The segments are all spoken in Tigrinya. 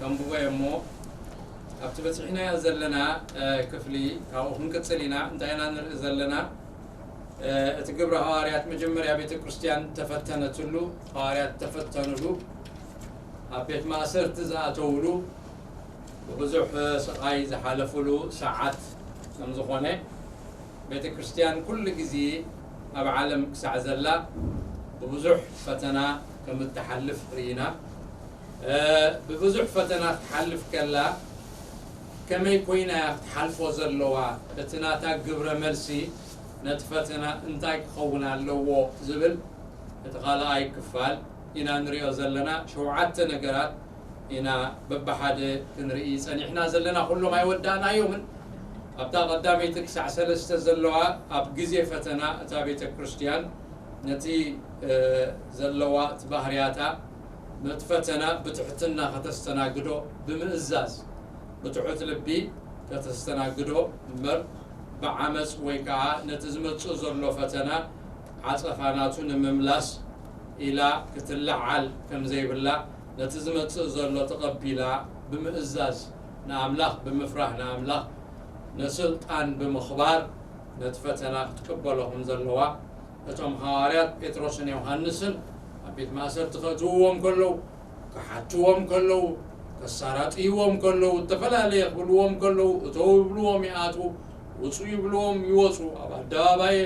ኣንብቦ እየ እሞ ኣብቲ በፂሕናዮ ዘለና ክፍሊ ካብኡ ክንቅፅል ኢና። እንታይ ኢና ንርኢ ዘለና? እቲ ግብረ ሃዋርያት መጀመርያ ቤተ ክርስቲያን ተፈተነትሉ፣ ሃዋርያት ተፈተኑሉ፣ ኣብ ቤት ማእሰርቲ ዝኣተውሉ፣ ብብዙሕ ስቓይ ዝሓለፉሉ ሰዓት ከም ዝኾነ፣ ቤተ ክርስቲያን ኩሉ ግዜ ኣብ ዓለም ክሳዕ ዘላ ብብዙሕ ፈተና ከም እትሓልፍ ርኢና። ብብዙሕ ፈተና ክትሓልፍ ከላ ከመይ ኮይና ክትሓልፎ ዘለዋ፣ እቲ ናታ ግብረ መልሲ ነቲ ፈተና እንታይ ክኸውን ኣለዎ ዝብል እቲ ካልኣይ ክፋል ኢና ንሪኦ ዘለና። ሸውዓተ ነገራት ኢና በብሓደ ክንርኢ ጸኒሕና ዘለና። ኩሎም ኣይወዳእናዮምን። ኣብታ ቀዳመይቲ ክሳዕ ሰለስተ ዘለዋ ኣብ ግዜ ፈተና እታ ቤተ ክርስቲያን ነቲ ዘለዋ እቲ ባህርያታ ነቲ ፈተና ብትሕትና ከተስተናግዶ ብምእዛዝ ብትሑት ልቢ ከተስተናግዶ እምበር ብዓመፅ ወይ ከዓ ነቲ ዝመፅእ ዘሎ ፈተና ዓፀፋ ናቱ ንምምላስ ኢላ ክትለዓል ከምዘይብላ ነቲ ዝመፅእ ዘሎ ተቐቢላ ብምእዛዝ ንኣምላኽ ብምፍራህ ንኣምላኽ ንስልጣን ብምኽባር ነቲ ፈተና ክትቅበሎ ከም ዘለዋ እቶም ሃዋርያት ጴጥሮስን ዮሃንስን ኣብ ቤት ማእሰርቲ ከእትውዎም ከለዉ፣ ክሓትዎም ከለዉ፣ ከሳራጥይዎም ከለዉ፣ ዝተፈላለየ ክብልዎም ከለዉ፣ እተው ይብልዎም ይኣትዉ፣ ውፁ ይብልዎም ይወፁ፣ ኣብ ኣደባባይ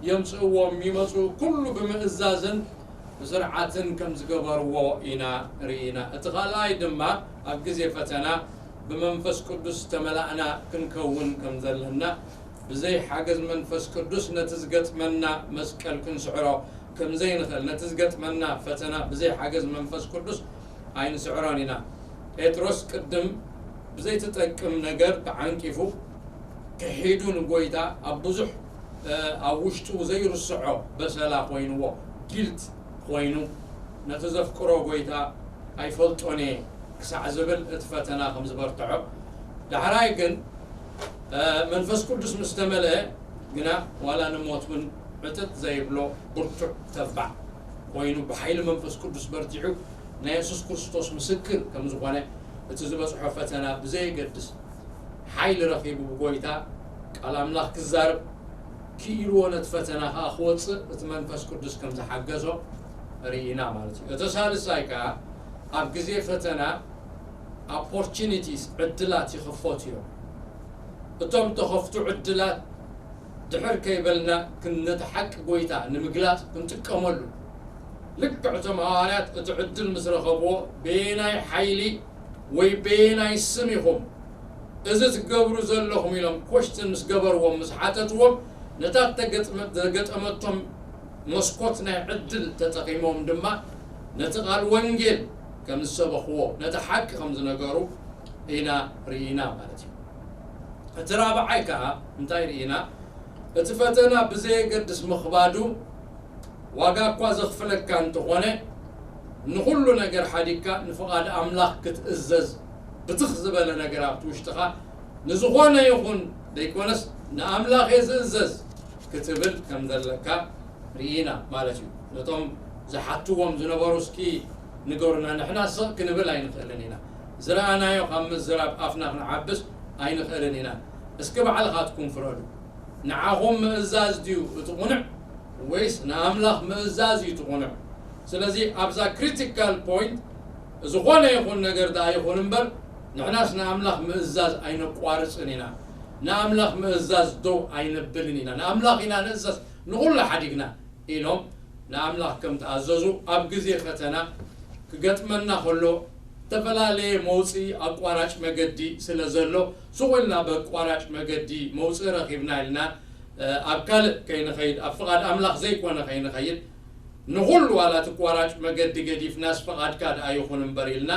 የምፅእዎም ይመፁ፣ ኩሉ ብምእዛዝን ብስርዓትን ከም ዝገበርዎ ኢና ርኢና። እቲ ካልኣይ ድማ ኣብ ግዜ ፈተና ብመንፈስ ቅዱስ ተመላእና ክንከውን ከም ዘለና ብዘይ ሓገዝ መንፈስ ቅዱስ ነቲ ዝገጥመና መስቀል ክንስዕሮ ከም ዘይንኽእል፣ ነቲ ዝገጥመና ፈተና ብዘይ ሓገዝ መንፈስ ቅዱስ ኣይንስዕሮን ኢና። ጴጥሮስ ቅድም ብዘይትጠቅም ነገር ተዓንቂፉ ክሒዱ ንጎይታ ኣብ ብዙሕ ኣብ ውሽጡ ዘይርስዖ በሰላ ኮይንዎ፣ ጊልት ኮይኑ ነቲ ዘፍቅሮ ጎይታ ኣይፈልጦን እየ ክሳዕ ዝብል እቲ ፈተና ከም ዝበርትዖ፣ ዳሕራይ ግን መንፈስ ቅዱስ ምስ ተመልአ ግና ዋላ ንሞት እውን ዕጥጥ ዘይብሎ ብርቱዕ ተባዕ ኮይኑ ብሓይሊ መንፈስ ቅዱስ በርቲዑ ናይ የሱስ ክርስቶስ ምስክር ከም ዝኾነ እቲ ዝበፅሖ ፈተና ብዘየገድስ ሓይሊ ረኺቡ ብጎይታ ቃል ኣምላኽ ክዛረብ ክኢልዎ ነቲ ፈተና ከዓ ክወፅእ እቲ መንፈስ ቅዱስ ከም ዝሓገዞ ርኢና ማለት እዩ። እቲ ሳልሳይ ከዓ ኣብ ግዜ ፈተና ኦፖርቹኒቲስ ዕድላት ይኽፈቱ እዮም። እቶም ተኸፍቱ ዕድላት ድሕር ከይበልና ነቲ ሓቂ ጎይታ ንምግላፅ ክንጥቀመሉ ልክዕ እቶም ሃዋርያት እቲ ዕድል ምስ ረኸብዎ በየናይ ሓይሊ ወይ በየናይ ስም ኢኹም እዚ ትገብሩ ዘለኹም ኢሎም ኮሽትን ምስ ገበርዎም ምስ ሓተትዎም ነታ ዘገጠመቶም መስኮት ናይ ዕድል ተጠቒሞም ድማ ነቲ ቃል ወንጌል ከም ዝሰበኽዎ ነቲ ሓቂ ከም ዝነገሩ ኢና ርኢና ማለት እዩ። እቲ ራብዓይ ከዓ እንታይ ርኢና? እቲ ፈተና ብዘየገድስ ምኽባዱ ዋጋ እኳ ዘኽፍለካ እንተኾነ ንኹሉ ነገር ሓዲግካ ንፍቓድ ኣምላኽ ክትእዘዝ ብትኽ ዝበለ ነገር ኣብቲ ውሽጥኻ ንዝኾነ ይኹን ዘይኮነስ ንኣምላኽ እየ ዝእዘዝ ክትብል ከም ዘለካ ርኢና ማለት እዩ። ነቶም ዝሓትዎም ዝነበሩ እስኪ ንገሩና፣ ንሕና ስቕ ክንብል ኣይንኽእልን ኢና። ዝረኣናዮ ካብ ምዝራብ ኣፍና ክንዓብስ ኣይንኽእልን ኢና። እስኪ ባዕልኻትኩም ፍረዱ። ንዓኹም ምእዛዝ ድዩ እቲ ቁኑዕ ወይስ ንኣምላኽ ምእዛዝ እዩ እቲ ቁኑዕ? ስለዚ ኣብዛ ክሪቲካል ፖይንት ዝኾነ ይኹን ነገር ደኣ ይኹን እምበር ንሕናስ ንኣምላኽ ምእዛዝ ኣይነቋርፅን ኢና። ንኣምላኽ ምእዛዝ ደው ኣይነብልን ኢና። ንኣምላኽ ኢና ንእዘዝ ንኹሉ ሓዲግና ኢሎም ንኣምላኽ ከም ተኣዘዙ ኣብ ግዜ ፈተና ክገጥመና ከሎ ዝተፈላለየ መውፅኢ ኣቋራጭ መገዲ ስለ ዘሎ ሱቕ ኢልና በቋራጭ መገዲ መውፅኢ ረኺብና ኢልና ኣብ ካልእ ከይንኸይድ ኣብ ፍቓድ ኣምላኽ ዘይኮነ ከይንኸይድ ንኹሉ ዋላ እቲ ቋራጭ መገዲ ገዲፍናስ ፍቓድካ ደኣ ይኹን እምበር ኢልና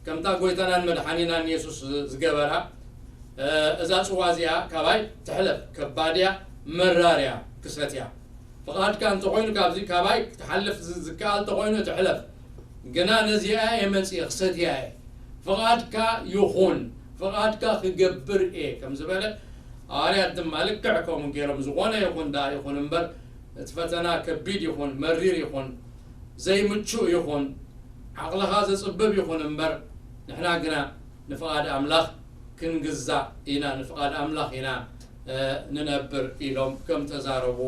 ከምታ ጎይታናን መድሓኒናን የሱስ ዝገበራ እዛ ፅዋ እዚኣ ካባይ ትሕለፍ ከባድያ መራርያ ክሰትያ ፍቓድካ እንተኾይኑ ካብዚ ካባይ ክትሓልፍ ዝከኣል እንተኾይኑ እቲ ሕለፍ ግና ነዚኣ እየ መፅእ ክሰትያ እየ ፍቓድካ ይኹን ፍቓድካ ክገብር እየ ከም ዝበለ ሃዋርያት ድማ ልክዕ ከምኡ ገይሮም ዝኾነ ይኹን ደኣ ይኹን እምበር እቲ ፈተና ከቢድ ይኹን መሪር ይኹን ዘይምቹእ ይኹን ዓቕልኻ ዘፅብብ ይኹን እምበር ንሕና ግና ንፍቓድ ኣምላኽ ክንግዛእ ኢና፣ ንፍቓድ ኣምላኽ ኢና ንነብር ኢሎም ከም ተዛረቡ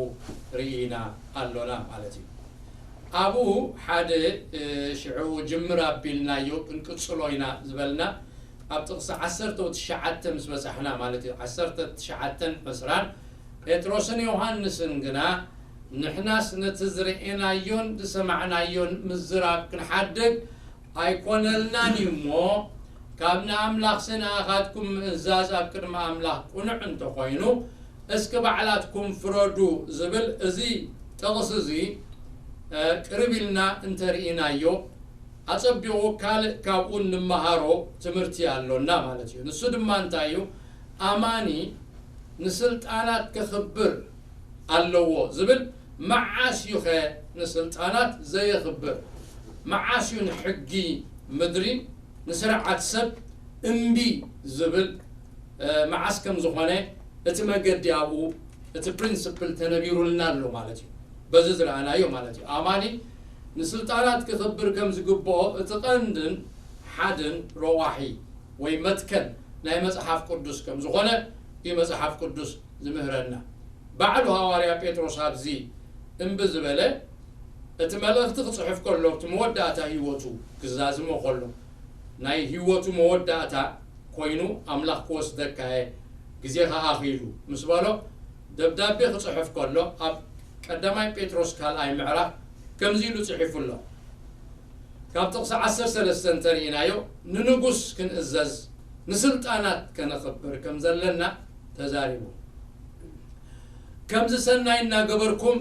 ርኢና ኣሎና ማለት እዩ። ኣብኡ ሓደ ሽዑ ጅምር ኣቢልናዮ ክንቅጽሎ ኢና ዝበልና ኣብ ጥቕሲ ዓሰርተ ትሽዓተ ምስ በጻሕና ማለት እዩ። ዓሰርተ ትሽዓተን ዕስራን ጴጥሮስን ዮሃንስን ግና ንሕናስ ነቲ ዝረኤናዮን ዝሰማዕናዮን ምዝራብ ክንሓድግ ኣይኮነልናን እዩ እሞ፣ ካብ ንኣምላኽሲ ንኣኻትኩም ምእዛዝ ኣብ ቅድሚ ኣምላኽ ቅኑዕ እንተኾይኑ፣ እስኪ ባዕላትኩም ፍረዱ ዝብል እዚ ጥቕሲ እዚ ቅርብ ኢልና እንተርኢናዮ፣ ኣጸቢቑ ካልእ ካብኡ እንመሃሮ ትምህርቲ ኣሎና ማለት እዩ። ንሱ ድማ እንታይ እዩ? ኣማኒ ንስልጣናት ከኽብር ኣለዎ ዝብል መዓስ እዩ ኸ ንስልጣናት ዘየኽብር? መዓስ እዩ ንሕጊ ምድሪ ንስርዓት ሰብ እምቢ ዝብል መዓስ ከም ዝኾነ እቲ መገዲ ኣብኡ እቲ ፕሪንስፕል ተነቢሩልና ኣሎ ማለት እዩ። በዚ ዝረኣናዮ ማለት እዩ። ኣማኒ ንስልጣናት ክኽብር ከም ዝግብኦ እቲ ቀንድን ሓድን ረዋሒ ወይ መትከል ናይ መጽሓፍ ቅዱስ ከም ዝኾነ እዩ መጽሓፍ ቅዱስ ዝምህረና። ባዕሉ ሃዋርያ ጴጥሮስ ኣብዚ እምቢ ዝበለ እቲ መልእኽቲ ክጽሕፍ ከሎ እቲ መወዳእታ ህይወቱ ክዛዝሞ ከሎ ናይ ህይወቱ መወዳእታ ኮይኑ ኣምላኽ ክወስደካ እየ ግዜኻ ኣኺሉ ምስ በሎ ደብዳቤ ክጽሕፍ ከሎ ኣብ ቀዳማይ ጴጥሮስ ካልኣይ ምዕራፍ ከምዚ ኢሉ ጽሒፉ ኣሎ። ካብ ጥቕሲ ዓሰርተ ሰለስተ እንተርኢናዮ ንንጉስ ክንእዘዝ ንስልጣናት ከነኽብር ከም ዘለና ተዛሪቡ። ከምዚ ሰናይ እናገበርኩም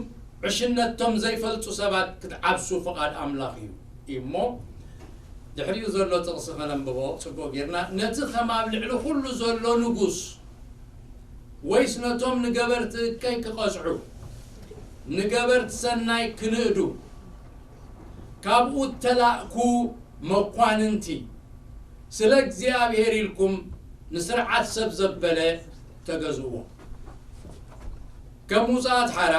ዕሽነቶም ዘይፈልጡ ሰባት ክትዓብሱ ፍቓድ ኣምላኽ እዩ እሞ ድሕሪኡ ዘሎ ጥቕሲ ከነንብቦ ጽቡቕ ጌርና ነቲ ከም ኣብ ልዕሊ ኩሉ ዘሎ ንጉስ ወይስ ነቶም ንገበርቲ እከይ ክቐጽዑ ንገበርቲ ሰናይ ክንእዱ ካብኡ እተላእኩ መኳንንቲ ስለ እግዚኣብሔር ኢልኩም ንስርዓት ሰብ ዘበለ ተገዝእዎ። ከም ውፃኣት ሓራ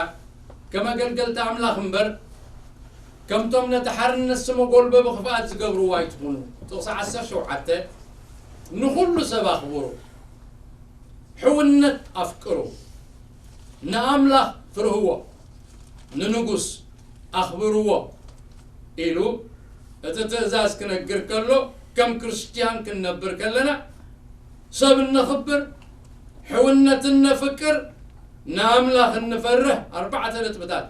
ከም ኣገልገልቲ ኣምላኽ እምበር ከምቶም ነቲ ሓርነት ስመ ጎልበ ብኽፍኣት ዝገብርዎ ኣይትኹኑ። ጥቕሲ ዓሰርተ ሸውዓተ ንኹሉ ሰብ ኣኽብሩ፣ ሕውነት ኣፍቅሩ፣ ንኣምላኽ ፍርህዎ፣ ንንጉስ ኣኽብርዎ ኢሉ እቲ ትእዛዝ ክነግር ከሎ ከም ክርስትያን ክንነብር ከለና ሰብ እነኽብር፣ ሕውነት እነፍቅር፣ ንኣምላኽ እንፈርህ ኣርባዕተ ነጥብታት።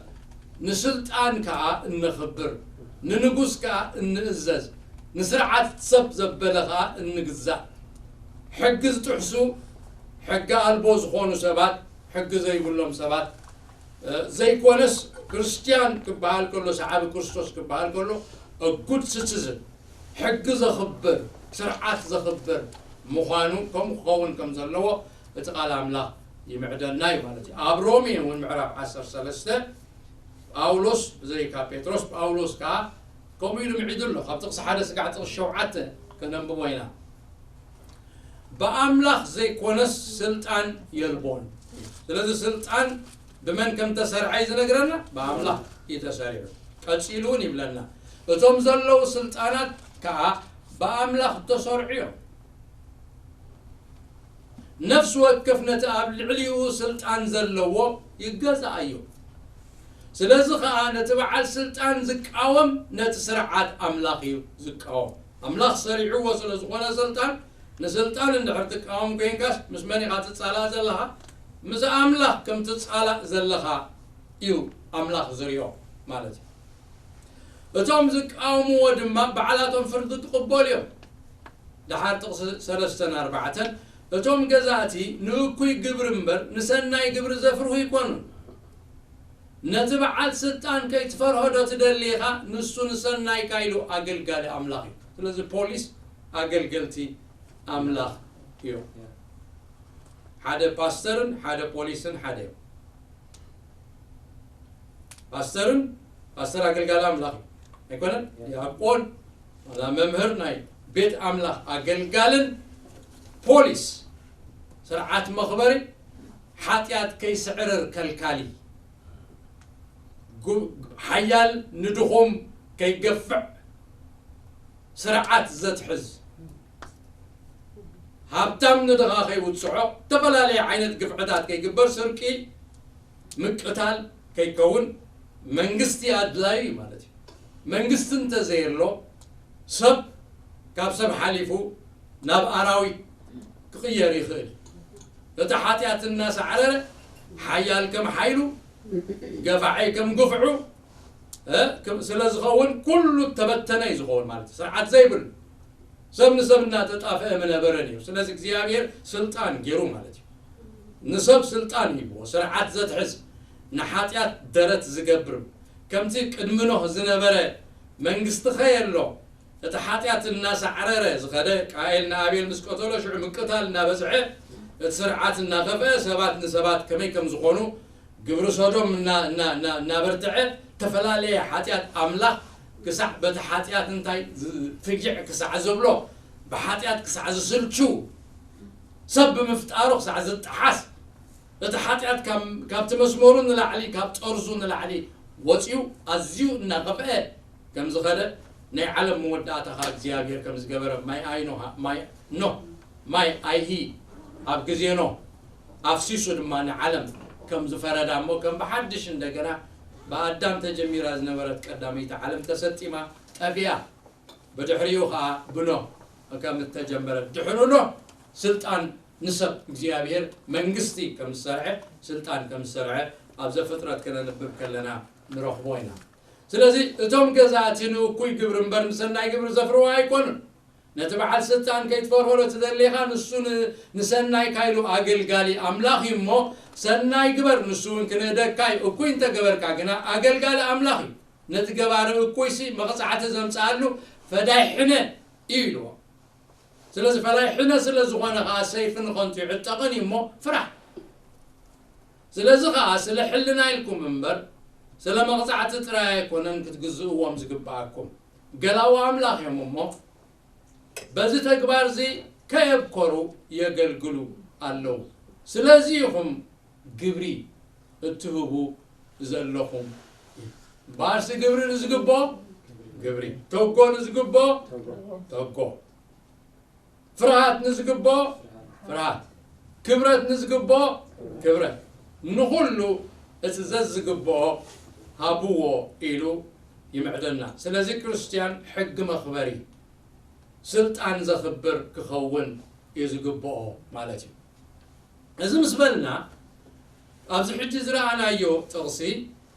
ንስልጣን ከኣ እነኽብር፣ ንንጉስ ከኣ እንእዘዝ፣ ንስርዓት ሰብ ዘበለ ከኣ እንግዛእ። ሕጊ ዝጥሕሱ ሕጊ ኣልቦ ዝኾኑ ሰባት ሕጊ ዘይብሎም ሰባት ዘይኮነስ ክርስትያን ክበሃል ከሎ ሰዓቢ ክርስቶስ ክበሃል ከሎ good citizen ሕጊ ዘኽብር ስርዓት ዘኽብር ምዃኑ ከምኡ ክኸውን ከም ዘለዎ እቲ ቃል ኣምላኽ ይምዕደልና እዩ ማለት እዩ። ኣብ ሮሜ እውን ምዕራፍ ዓሰርተ ሰለስተ ጳውሎስ ብዘይካ ጴጥሮስ ጳውሎስ ከዓ ከምኡ ኢሉ ምዒዱ ኣሎ። ካብ ጥቕሲ ሓደ ስጋዕ ጥቕሲ ሸውዓተ ከነንብቦ ኢና። ብኣምላኽ ዘይኮነስ ስልጣን የልቦን። ስለዚ ስልጣን ብመን ከም ተሰርዐ እዩ ዝነግረና? ብኣምላኽ እዩ ተሰሪዑ። ቀጺሉ እውን ይብለና እቶም ዘለዉ ስልጣናት ከዓ ብኣምላኽ ተሰርዑ እዮም። ነፍሲ ወከፍ ነቲ ኣብ ልዕሊኡ ስልጣን ዘለዎ ይገዛእ እዩ። ስለዚ ኸኣ ነቲ በዓል ስልጣን ዝቃወም ነቲ ስርዓት ኣምላኽ እዩ ዝቃወም። ኣምላኽ ሰሪዕዎ ስለ ዝኾነ ስልጣን ንስልጣን እንድሕር ትቃወም ኮይንካስ ምስ መን ኢኻ ትጻላእ ዘለኻ? ምስ ኣምላኽ ከም ትጻላእ ዘለኻ እዩ ኣምላኽ ዝሪኦ ማለት እዩ። እቶም ዝቃወምዎ ድማ ባዕላቶም ፍርዲ ክቕበሉ እዮም። ደሓር ጥቕሲ ሰለስተን ኣርባዕተን እቶም ገዛእቲ ንእኩይ ግብሪ እምበር ንሰናይ ግብሪ ዘፍርሁ ይኮኑን። ነቲ በዓል ስልጣን ከይትፈርሆ ዶ ትደሊ ኢኻ? ንሱ ንሰናይካ ኢሉ ኣገልጋሊ ኣምላኽ እዩ። ስለዚ ፖሊስ ኣገልገልቲ ኣምላኽ እዮም። ሓደ ፓስተርን ሓደ ፖሊስን ሓደ እዮም። ፓስተርን ፓስተር ኣገልጋሊ ኣምላኽ እዩ ኣይኮነን? ዲያቆን ዋላ መምህር ናይ ቤት ኣምላኽ ኣገልጋልን ፖሊስ ስርዓት መኽበሪ ሓጢኣት ከይስዕርር ከልካሊ ሓያል ንድኹም ከይገፍዕ ስርዓት ዘትሕዝ ሃብታም ንድኻ ከይውፅዖ፣ ዝተፈላለየ ዓይነት ግፍዕታት ከይግበር፣ ስርቂ፣ ምቅታል ከይከውን መንግስቲ ኣድላዩ እዩ ማለት እዩ። መንግስቲ እንተዘየሎ ሰብ ካብ ሰብ ሓሊፉ ናብ ኣራዊት ክቕየር ይኽእል እዩ። እቲ ሓጢኣት እናሳዕረረ ሓያል ከም ሓይሉ፣ ገፋዒ ከም ግፍዑ እ፣ ከም-፣ ስለ ዝኸውን ኩሉ ተበተነ እዩ ዝኸውን ማለት እዩ። ስርዓት ዘይብሉ ሰብ ንሰብ እናተጣፍአ ምነበረ ነይሩ። ስለዚ እግዚኣብሔር ስልጣን ገይሩ ማለት እዩ። ንሰብ ስልጣን ሂብዎ፣ ስርዓት ዘትሕዝ፣ ንሓጢኣት ደረት ዝገብር፣ ከምቲ ቅድሚ ኖህ ዝነበረ መንግስቲ ከየሎ፣ እቲ ሓጢኣት እናሳዕረረ ዝኸደ፣ ቃኤል ንኣቤል ምስ ቀተሎ፣ ሽዑ ምቅታል እናበዝሐ፣ እቲ ስርዓት እናኸፍአ፣ ሰባት ንሰባት ከመይ ከም ዝኾኑ ግብሪ ሶዶም እና-፣ እና-፣ እና-፣ እናበርትዐ፣ ዝተፈላለየ ሓጢኣት ኣምላኽ ክሳዕ በቲ ሓጢኣት እንታይ ዝ-፣ ፍጊዕ ክሳዕ ዘብሎ፣ ብሓጢኣት ክሳዕ ዝስልቹ፣ ሰብ ብምፍጣሩ ክሳዕ ዝጠሓስ፣ እቲ ሓጢኣት ካብ፣ ካብቲ መስመሩ ንላዕሊ፣ ካብ ጠርዙ ንላዕሊ ወፂኡ ኣዝዩ እናኸፍአ ከም ዝኸደ፣ ናይ ዓለም መወዳእታ ኸዓ እግዚኣብሔር ከም ዝገበረ፣ ማይ ኣይኖ፣ ማይ ኖ፣ ማይ ኣይሂ ኣብ ግዜ ኖ ኣፍሲሱ ድማ ንዓለም ከም ዝፈረዳ እሞ፣ ከም ብሓድሽ እንደገና ብኣዳም ተጀሚራ ዝነበረት ቀዳመይቲ ዓለም ተሰጢማ ጠፊኣ። ብድሕሪኡ ኸዓ ብኖህ ከም እተጀመረት፣ ድሕሪ ኖህ ስልጣን ንሰብ እግዚኣብሔር መንግስቲ ከም ዝሰርዐ፣ ስልጣን ከም ዝሰርዐ ኣብ ዘፍጥረት ከነንብብ ከለና ንረኽቦ ኢና። ስለዚ እቶም ገዛእቲ ንእኩይ ግብሪ እምበር ንሰናይ ግብሪ ዘፍርዎ ኣይኮኑን። ነቲ በዓል ስልጣን ከይትፈርሆ፣ ነቲ ዘድልየካ ንሱ ን-፣ ንሰናይካ ኢሉ ኣገልጋሊ ኣምላኽ እዩ እሞ፣ ሰናይ ግበር፣ ንሱ እውን ክንእደካ እዩ። እኩይ እንተገበርካ ግና ኣገልጋሊ ኣምላኽ እዩ። ነቲ ገባሪ እኩይሲ መቕጻዕቲ ዘምጽኣሉ ፈዳይ ሕነ እዩ ኢልዎ። ስለዚ ፈላይ ሕነ ስለ ዝኾነ ኸዓ ሰይፊ ንኸንቱ ይዕጠቕን እዩ እሞ ፍራሕ። ስለዚ ኸዓ ስለ ሕልና ኢልኩም እምበር ስለ መቕጻዕቲ ጥራይ ኣይኮነን ክትግዝእዎም ዝግብኣኩም። ገላዊ ኣምላኽ እዮም እሞ በዚ ተግባር እዚ ከየብኮሩ የገልግሉ ኣለዉ። ስለዚ ኢኹም ግብሪ እትህቡ ዘለኹም። ባእሲ ግብሪ ንዝግቦ ግብሪ፣ ተጎ ንዝግቦ ተጎ፣ ፍርሃት ንዝግቦ ፍርሃት፣ ክብረት ንዝግቦ ክብረት፣ ንኹሉ እቲ ዘዝግብኦ ሃብዎ ኢሉ ይምዕደና። ስለዚ ክርስትያን ሕጊ መኽበሪ፣ ስልጣን ዘኽብር ክኸውን እዩ ዝግብኦ ማለት እዩ። እዚ ምስ በልና፣ ኣብዚ ሕጂ ዝረኣናዮ ጥቕሲ፣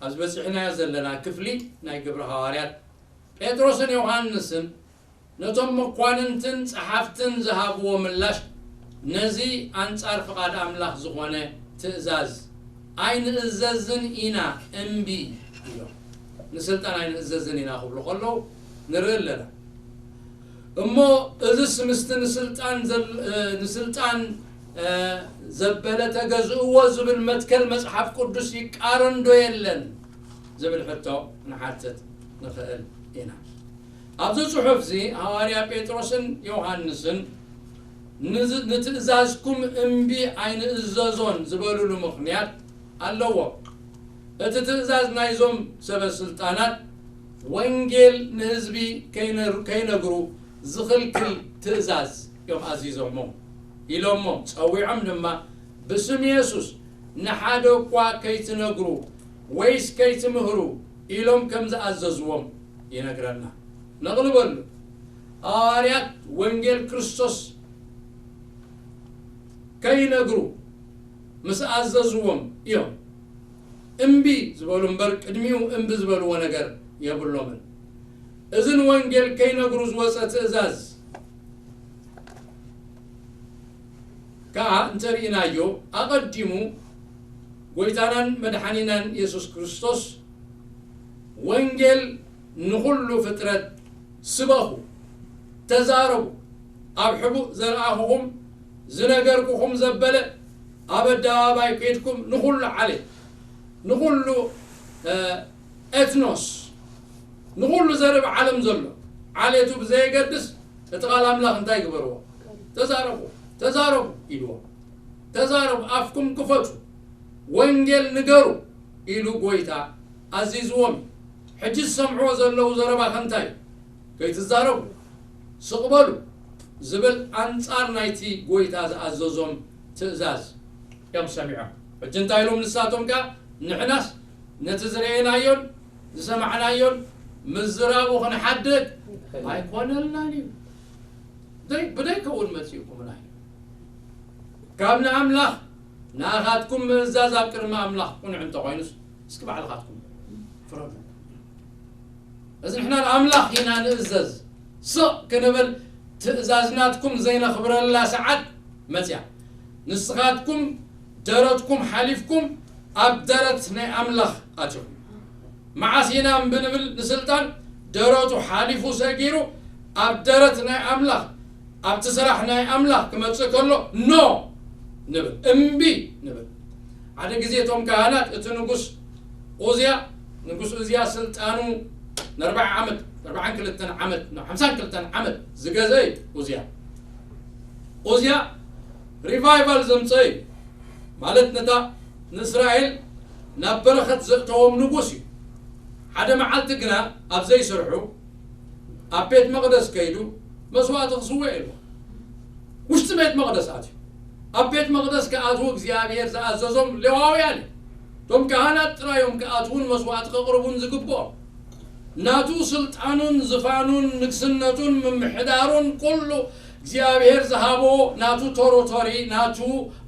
ኣብዚ በጺሕናዮ ዘለና ክፍሊ ናይ ግብሪ ሃዋርያት፣ ጴጥሮስን ዮሃንስን ነቶም መኳንንትን ጸሓፍትን ዝሃብዎ ምላሽ፣ ነዚ ኣንጻር ፍቓድ ኣምላኽ ዝኾነ ትእዛዝ ኣይንእዘዝን ኢና፣ እምቢ ኢሎም። ንስልጣን ኣይንእዘዝን ኢና ክብሉ ከለዉ ንርኢ ኣለና። እሞ እዝስ ምስቲ ንስልጣን ዘል-፣ እ፣ ንስልጣን፣ እ፣ ዘበለ ተገዝእዎ ዝብል መትከል መጽሓፍ ቅዱስ ይቃረን ዶ የለን ዝብል ሕቶ ክንሓትት ንኽእል ኢና። ኣብዚ ጽሑፍ እዚ ሃዋርያ ጴጥሮስን ዮሃንስን ንዝ-፣ ንትእዛዝኩም እምቢ ኣይንእዘዞን ዝበሉሉ ምኽንያት ኣለዎም። እቲ ትእዛዝ ናይዞም ሰበ ስልጣናት ወንጌል ንህዝቢ ከይነ-፣ ከይነግሩ ዝኽልክል ትእዛዝ እዮም ኣዚዞሞም ኢሎሞም። ጸዊዖም ድማ ብስም የሱስ ንሓደ እኳ ከይትነግሩ ወይስ ከይትምህሩ ኢሎም ከም ዝኣዘዝዎም ይነግረና። ነቕልበሉ። ሃዋርያት ወንጌል ክርስቶስ ከይነግሩ ምስ ኣዘዝዎም እዮም እምቢ ዝበሉ እምበር፣ ቅድሚኡ እምቢ ዝበልዎ ነገር የብሎምን። እዚ ንወንጌል ከይነግሩ ዝወጸ ትእዛዝ ከኣ እንተርኢናዮ፣ ኣቐዲሙ ጎይታናን መድሓኒናን የሱስ ክርስቶስ፣ "ወንጌል ንኹሉ ፍጥረት ስበኹ፣ ተዛረቡ፣ ኣብ ሕቡእ ዘርኣኹኹም፣ ዝነገርኩኹም ዘበለ ኣብ ኣደባባይ ኬድኩም ንኹሉ ዓሌት፣ ንኹሉ፣ እ፣ ኤትኖስ፣ ንኹሉ ዘርብ ዓለም ዘሎ ዓሌቱ ብዘየገድስ፣ እቲ ቃል ኣምላኽ እንታይ ግበርዎ? ተዛረቡ፣ ተዛረቡ" ኢልዎ። "ተዛረቡ፣ ኣፍኩም ክፈቱ፣ ወንጌል ንገሩ" ኢሉ ጎይታ ኣዚዝዎም እዩ። ሕጂ ዝሰምዕዎ ዘለዉ ዘረባ ከ እንታይ እዩ? "ከይትዛረቡ፣ ስቕ በሉ፣ ዝብል ኣንጻር ናይቲ ጎይታ ዝኣዘዞም ትእዛዝ እዮም ሰሚዖም። ሕጂ እንታይ ኢሎም ንሳቶም ከኣ፣ ንሕናስ ነቲ ዝረኣየናዮን ዝሰማዕናዮን ምዝራቡ ክንሓድግ ኣይኮነልናን እዩ። ደይ-፣ ብደይ ከውን መጺእኩምና እዩ። ካብ ንኣምላኽ ንኣኻትኩም ምእዛዝ ኣብ ቅድሚ ኣምላኽ ቅኑዕ እንተኾይኑስ፣ እስኪ ባዕልኻትኩም ፍረዱ። እዚ ንሕና ንኣምላኽ ኢና ንእዘዝ። ስቕ ክንብል ትእዛዝ ናትኩም ዘይነኽብረላ ሰዓት መጽያ። ንስኻትኩም ደረትኩም ሓሊፍኩም ኣብ ደረት ናይ ኣምላኽ ኣትኹም። መዓስ ኢና እምቢ ንብል ንስልጣን? ደረቱ ሓሊፉ ሰጊሩ ኣብ ደረት ናይ ኣምላኽ፣ ኣብቲ ስራሕ ናይ ኣምላኽ ክመጽእ ከሎ ኖ ንብል፣ እምቢ ንብል። ሓደ ግዜ እቶም ካህናት እቲ ንጉስ ኡዝያ፣ ንጉስ ኡዝያ ስልጣኑ ንኣርብዓ ዓመት፣ ኣርብዓን ክልተን ዓመት፣ ንሓምሳን ክልተን ዓመት ዝገዘ እዩ ኡዝያ። ኡዝያ ሪቫይቫል ዘምጸ እዩ። ማለት ነታ ንእስራኤል ናብ በረኸት ዘእተዎም ንጉስ እዩ። ሓደ መዓልቲ ግና ኣብ ዘይስርሑ ኣብ ቤት መቕደስ ከይዱ መስዋእቲ ክስውዕ ኢሉ ውሽጢ ቤት መቕደስ ኣትዩ። ኣብ ቤት መቕደስ ክኣትዉ እግዚኣብሔር ዝኣዘዞም ሌዋውያን እዮም። እቶም ካህናት ጥራይ እዮም ክኣትዉን መስዋእቲ ከቕርቡን ዝግብኦም። ናቱ ስልጣኑን ዝፋኑን ንግስነቱን ምምሕዳሩን ኩሉ እግዚኣብሔር ዝሃቦ ናቱ ቶሮቶሪ፣ ናቱ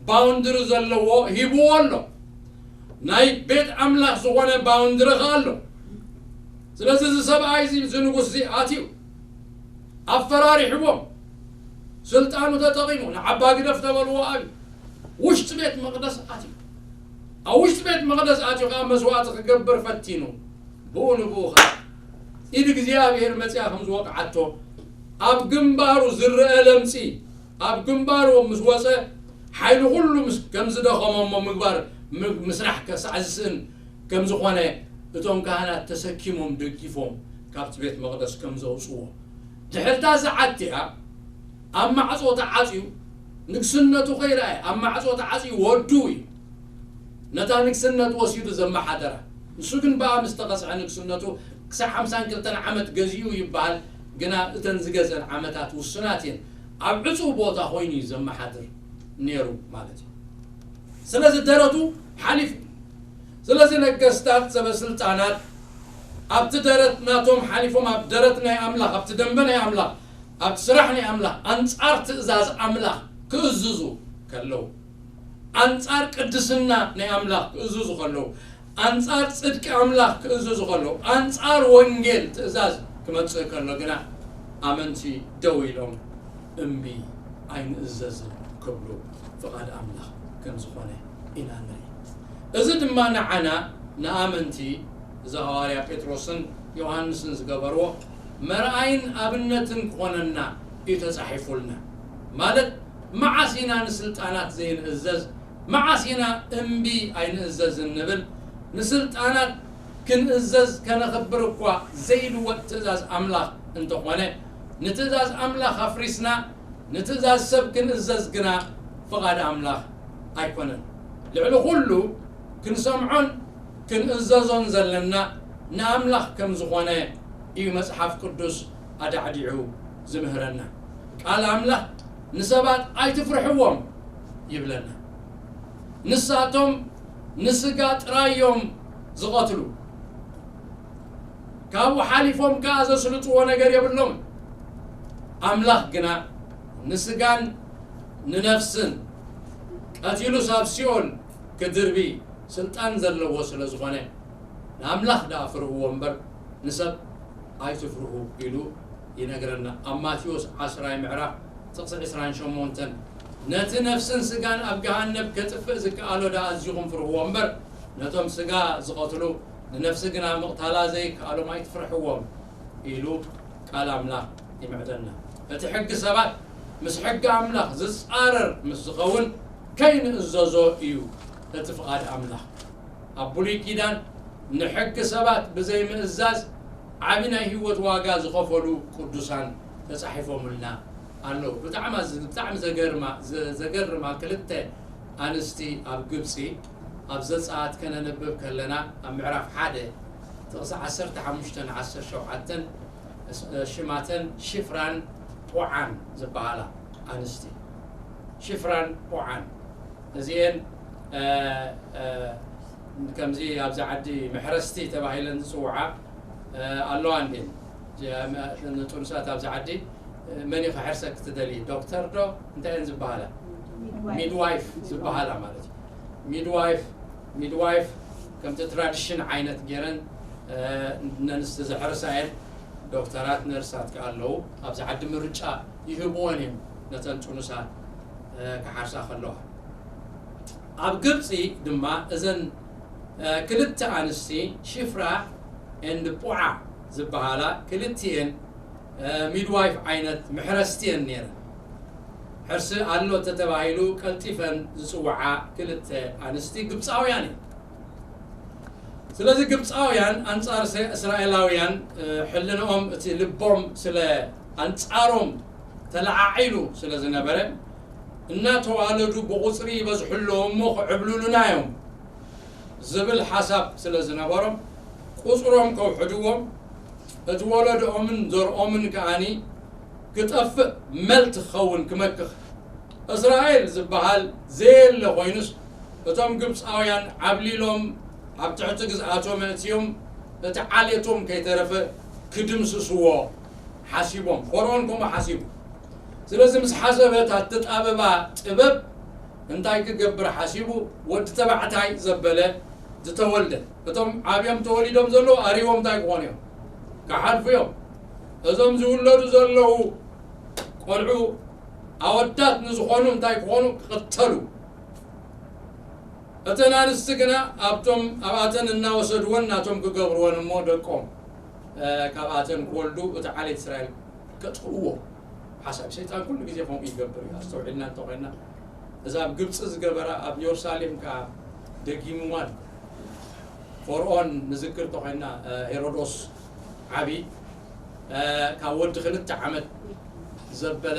ባውንድሪ ዘለዎ ሂብዎ ኣሎ። ናይ ቤት ኣምላኽ ዝኾነ ባውንድሪ ኸኣ ኣሎ። ስለዚ እዚ ሰብኣይ እዚ፣ እዚ ንጉስ እዚ ኣትዩ ኣፈራሪሕዎም፣ ስልጣኑ ተጠቒሙ ንዓባ ግደፍ ተበልዎ፣ ኣብ ውሽጢ ቤት መቕደስ ኣትዩ፣ ኣብ ውሽጢ ቤት መቕደስ ኣትዩ ኸኣ መስዋእቲ ክገብር ፈቲኑ፣ ብኡ ንብኡ ኸኣ ኢድ እግዚኣብሔር መጺኣ ከም ዝወቕዓቶ ኣብ ግንባሩ ዝረአ ለምጺ ኣብ ግንባሩ ምስ ወጸ፣ ሓይሊ ኩሉ ምስ-፣ ከም ዝደኸሞ እሞ ምግባር ም-፣ ምስራሕ ከሳዕ ዝስእን ከም ዝኾነ እቶም ካህናት ተሰኪሞም ደጊፎም ካብቲ ቤት መቕደስ ከም ዘውጽዎ። ድሕርታ ዝዓትያ ኣብ ማዕጾ ተዓጽዩ ንግስነቱ ከይረኣየ ኣብ ማዕጾ ተዓጽዩ ወዱ እዩ ነታ ንግስነት ወሲዱ ዘመሓደራ። ንሱ ግን ብኣ ምስ ተቐጽዐ ንግስነቱ ክሳብ ሓምሳን ክልተን ዓመት ገዚኡ ይበሃል። ግና እተን ዝገዘን ዓመታት ውሱናት እየን። ኣብ ዕጹው ቦታ ኮይኑ እዩ ዘመሓድር ነይሩ ማለት እዩ። ስለዚ ደረቱ ሓሊፉ። ስለዚ ነገስታት፣ ሰበስልጣናት ኣብቲ ደረት ናቶም ሓሊፎም ኣብ ደረት ናይ ኣምላኽ፣ ኣብቲ ደንበ ናይ ኣምላኽ፣ ኣብቲ ስራሕ ናይ ኣምላኽ፣ ኣንጻር ትእዛዝ ኣምላኽ ክእዝዙ ከለዉ፣ ኣንጻር ቅድስና ናይ ኣምላኽ ክእዝዙ ከለዉ፣ ኣንጻር ጽድቂ ኣምላኽ ክእዝዙ ከለዉ፣ ኣንጻር ወንጌል ትእዛዝ ክመጽእ ከሎ ግና፣ ኣመንቲ ደው ኢሎም እምቢ ኣይንእዘዝን ክብሉ ፍቓድ ኣምላኽ ከም ዝኾነ ኢና ንርኢ። እዚ ድማ ንዓና ንኣመንቲ፣ እዚ ሃዋርያ ጴጥሮስን ዮሃንስን ዝገበርዎ መርኣይን ኣብነትን ክኾነና እዩ ተጻሒፉልና። ማለት፣ መዓስ ኢና ንስልጣናት ዘይንእዘዝ? መዓስ ኢና እምቢ ኣይንእዘዝን ንብል? ንስልጣናት ክንእዘዝ ከነኽብር እኳ ዘይልወጥ ትእዛዝ ኣምላኽ እንተኾነ፣ ንትእዛዝ ኣምላኽ ኣፍሪስና ንትእዛዝ ሰብ ክንእዘዝ ግና ፍቓድ ኣምላኽ ኣይኮነን። ልዕሊ ኩሉ ክንሰምዖን ክንእዘዞን ዘለና ንኣምላኽ ከም ዝኾነ እዩ መጽሓፍ ቅዱስ ኣዳዕዲዑ ዝምህረና። ቃል ኣምላኽ ንሰባት ኣይትፍርሕዎም ይብለና። ንሳቶም ንስጋ ጥራይ እዮም ዝቐትሉ፣ ካብኡ ሓሊፎም ከኣ ዘስልጥዎ ነገር የብሎም። ኣምላኽ ግና ንስጋን ንነፍስን ቀቲሉስ ኣብ ሲኦል ክድርቢ ስልጣን ዘለዎ ስለ ዝኾነ፣ ንኣምላኽ ደኣ ፍርህዎ እምበር ንሰብ ኣይትፍርሁ ኢሉ ይነግረና። ኣብ ማቴዎስ ዓስራይ ምዕራፍ ጥቕሲ ዕስራን ሸሞንተን፣ ነቲ ነፍስን ስጋን ኣብ ገሃነብ ከጥፍእ ዝከኣሎ ደኣ ኣዚኹም ፍርህዎ እምበር፣ ነቶም ስጋ ዝቐትሉ ንነፍሲ ግና ምቕታላ ዘይከኣሎም ኣይትፍርሕዎም ኢሉ ቃል ኣምላኽ ይምዕደና። እቲ ሕጊ ሰባት ምስ ሕጊ ኣምላኽ ዝጻረር ምስ ዝኸውን ከይንእዘዞ እዩ እቲ ፍቓድ ኣምላኽ። ኣብ ብሉይ ኪዳን ንሕጊ ሰባት ብዘይምእዛዝ ዓቢ ናይ ህይወት ዋጋ ዝኸፈሉ ቅዱሳን ተጻሒፎምልና ኣለዉ። ብጣዕሚ ኣዝ-፣ ብጣዕሚ ዘገርማ፣ ዘ-፣ ዘገርማ ክልተ ኣንስቲ ኣብ ግብጺ ኣብ ዘጸኣት ከነንብብ ከለና ኣብ ምዕራፍ ሓደ ጥቕሲ ዓሰርተ ሓሙሽተ ን ዓሰርተ ሸውዓተን ሽማተን ሽፍራን ፖዓን ዝበሃላ ኣንስቲ፣ ሽፍራን ፖዓን፣ እዚኤን ከምዚ ኣብዚ ዓዲ መሕረስቲ ተባሂለን ዝፅውዓ ኣለዋ እንዴን? ንጡንሳት ኣብዚ ዓዲ መን እዩ ክሕርሰክ ትደሊ? ዶክተር ዶ እንታይ እየን ዝበሃላ? ሚድዋይፍ ዝበሃላ ማለት እዩ። ሚድዋይፍ ሚድዋይፍ ከምቲ ትራዲሽን ዓይነት ገይረን ነንስቲ ዘሕርሳ እየን። ዶክተራት ነርሳት ከ ኣለዉ ኣብዚ ዓዲ ምርጫ ይህብወን እዮም ነተን ጥኑሳት ክሓርሳ ከለዋ። ኣብ ግብፂ ድማ እዘን ክልተ ኣንስቲ ሽፍራ ኤንድ ፖዓ ዝበሃላ ክልቲኤን ሚድዋይፍ ዓይነት መሕረስቲ እየን ነይረን። ሕርሲ ኣሎ ተተባሂሉ ቀልጢፈን ዝፅውዓ ክልተ ኣንስቲ ግብፃውያን እየን። ስለዚ ግብፃውያን ኣንፃር እስራኤላውያን ሕልንኦም እቲ ልቦም ስለ ኣንፃሮም ተለዓዒሉ ስለ ዝነበረ እናተዋለዱ ብቑፅሪ ይበዝሑ ኣለዉ እሞ ክዕብልሉና እዮም ዝብል ሓሳብ ስለ ዝነበሮም ቁፅሮም ከውሕድዎም እቲ ወለዶኦምን ዘርኦምን ከኣኒ ክጠፍእ መልቲ ክኸውን ክመክኽ እስራኤል ዝበሃል ዘየለ ኮይኑስ እቶም ግብፃውያን ዓብሊሎም ኣብ ትሕቲ ግዝኣቶም ኣእትዮም እቲ ዓሌቶም ከይተረፈ ክድምስስዎ ሓሲቦም። ፈርኦን ከምኡ ሓሲቡ። ስለዚ ምስ ሓሰበ እታ ተጣበባ ጥበብ እንታይ ክገብር ሓሲቡ? ወዲ ተባዕታይ ዘበለ ዝተወልደ እቶም ዓብዮም ተወሊዶም ዘለዉ ኣሪዎም እንታይ ክኾኑ እዮም? ክሓልፉ እዮም። እዞም ዝውለዱ ዘለዉ ቆልዑ ኣወዳት ንዝኾኑ እንታይ ክኾኑ? ክቕተሉ። እተን ኣንስቲ ግና ኣብቶም ኣብኣተን እናወሰድወን ናቶም ክገብርወን እሞ ደቆም ካብኣተን ክወልዱ እቲ ዓሌት እስራኤል ከጥፍእዎ ሓሳብ ሰይጣን ኩሉ ግዜ ከምኡ ይገብር እዩ። ኣስተውዒልና እንተኾይና እዛ ኣብ ግብፂ ዝገበራ ኣብ የሩሳሌም ከዓ ደጊምዋን ፈርኦን ንዝክር እንተኾይና ሄሮዶስ ዓቢ ካብ ወዲ ክልተ ዓመት ዘበለ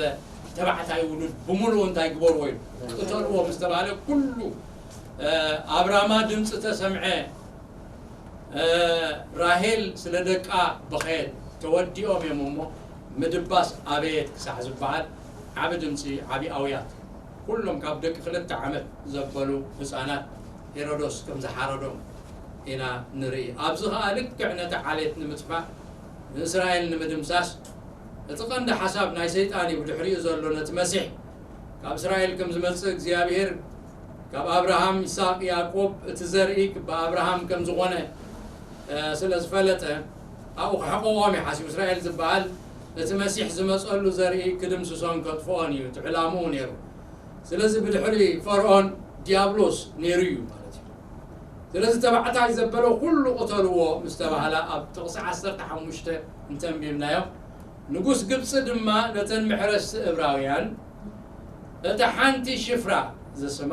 ተባዕታይ ውሉድ ብምሉኡ እንታይ ግበርዎ ኢሉ ቅተልዎ ምስ ተባሃለ ኩሉ ኣብ ራማ ድምፂ ተሰምዐ። ራሄል ስለ ደቃ በኸየት። ተወዲኦም እዮም እሞ ምድባስ ኣበየት ክሳዕ ዝበሃል ዓቢ ድምፂ ዓቢ ኣውያት ኩሎም ካብ ደቂ ክልተ ዓመት ዘበሉ ህፃናት ሄሮዶስ ከም ዝሓረዶም ኢና ንርኢ። ኣብዚ ኸኣ ልክዕ ነቲ ዓሌት ንምጥፋእ ንእስራኤል ንምድምሳስ እቲ ቀንዲ ሓሳብ ናይ ሰይጣን እዩ ብድሕሪኡ ዘሎ ነቲ መሲሕ ካብ እስራኤል ከም ዝመጽእ እግዚኣብሔር ካብ ኣብርሃም ይስሐቅ ያዕቆብ እቲ ዘርኢ ብኣብርሃም ከም ዝኾነ ስለ ዝፈለጠ ኣብኡ ክሕቆዎም እዩ ሓሲቡ። እስራኤል ዝበሃል እቲ መሲሕ ዝመጸሉ ዘርኢ ክድምስሶን ከጥፍኦን እዩ እቲ ዕላምኡ ነይሩ። ስለዚ ብድሕሪ ፈርዖን ዲያብሎስ ነይሩ እዩ ማለት እዩ። ስለዚ ተባዕታይ ዘበለ ኩሉ ቅተልዎ ምስ ተባህላ ኣብ ጥቕሲ ዓሰርተ ሓሙሽተ እንተንቢብናዮ ንጉስ ግብፂ ድማ ነተን መሕረስቲ እብራውያን እታ ሓንቲ ሽፍራ ዝስማ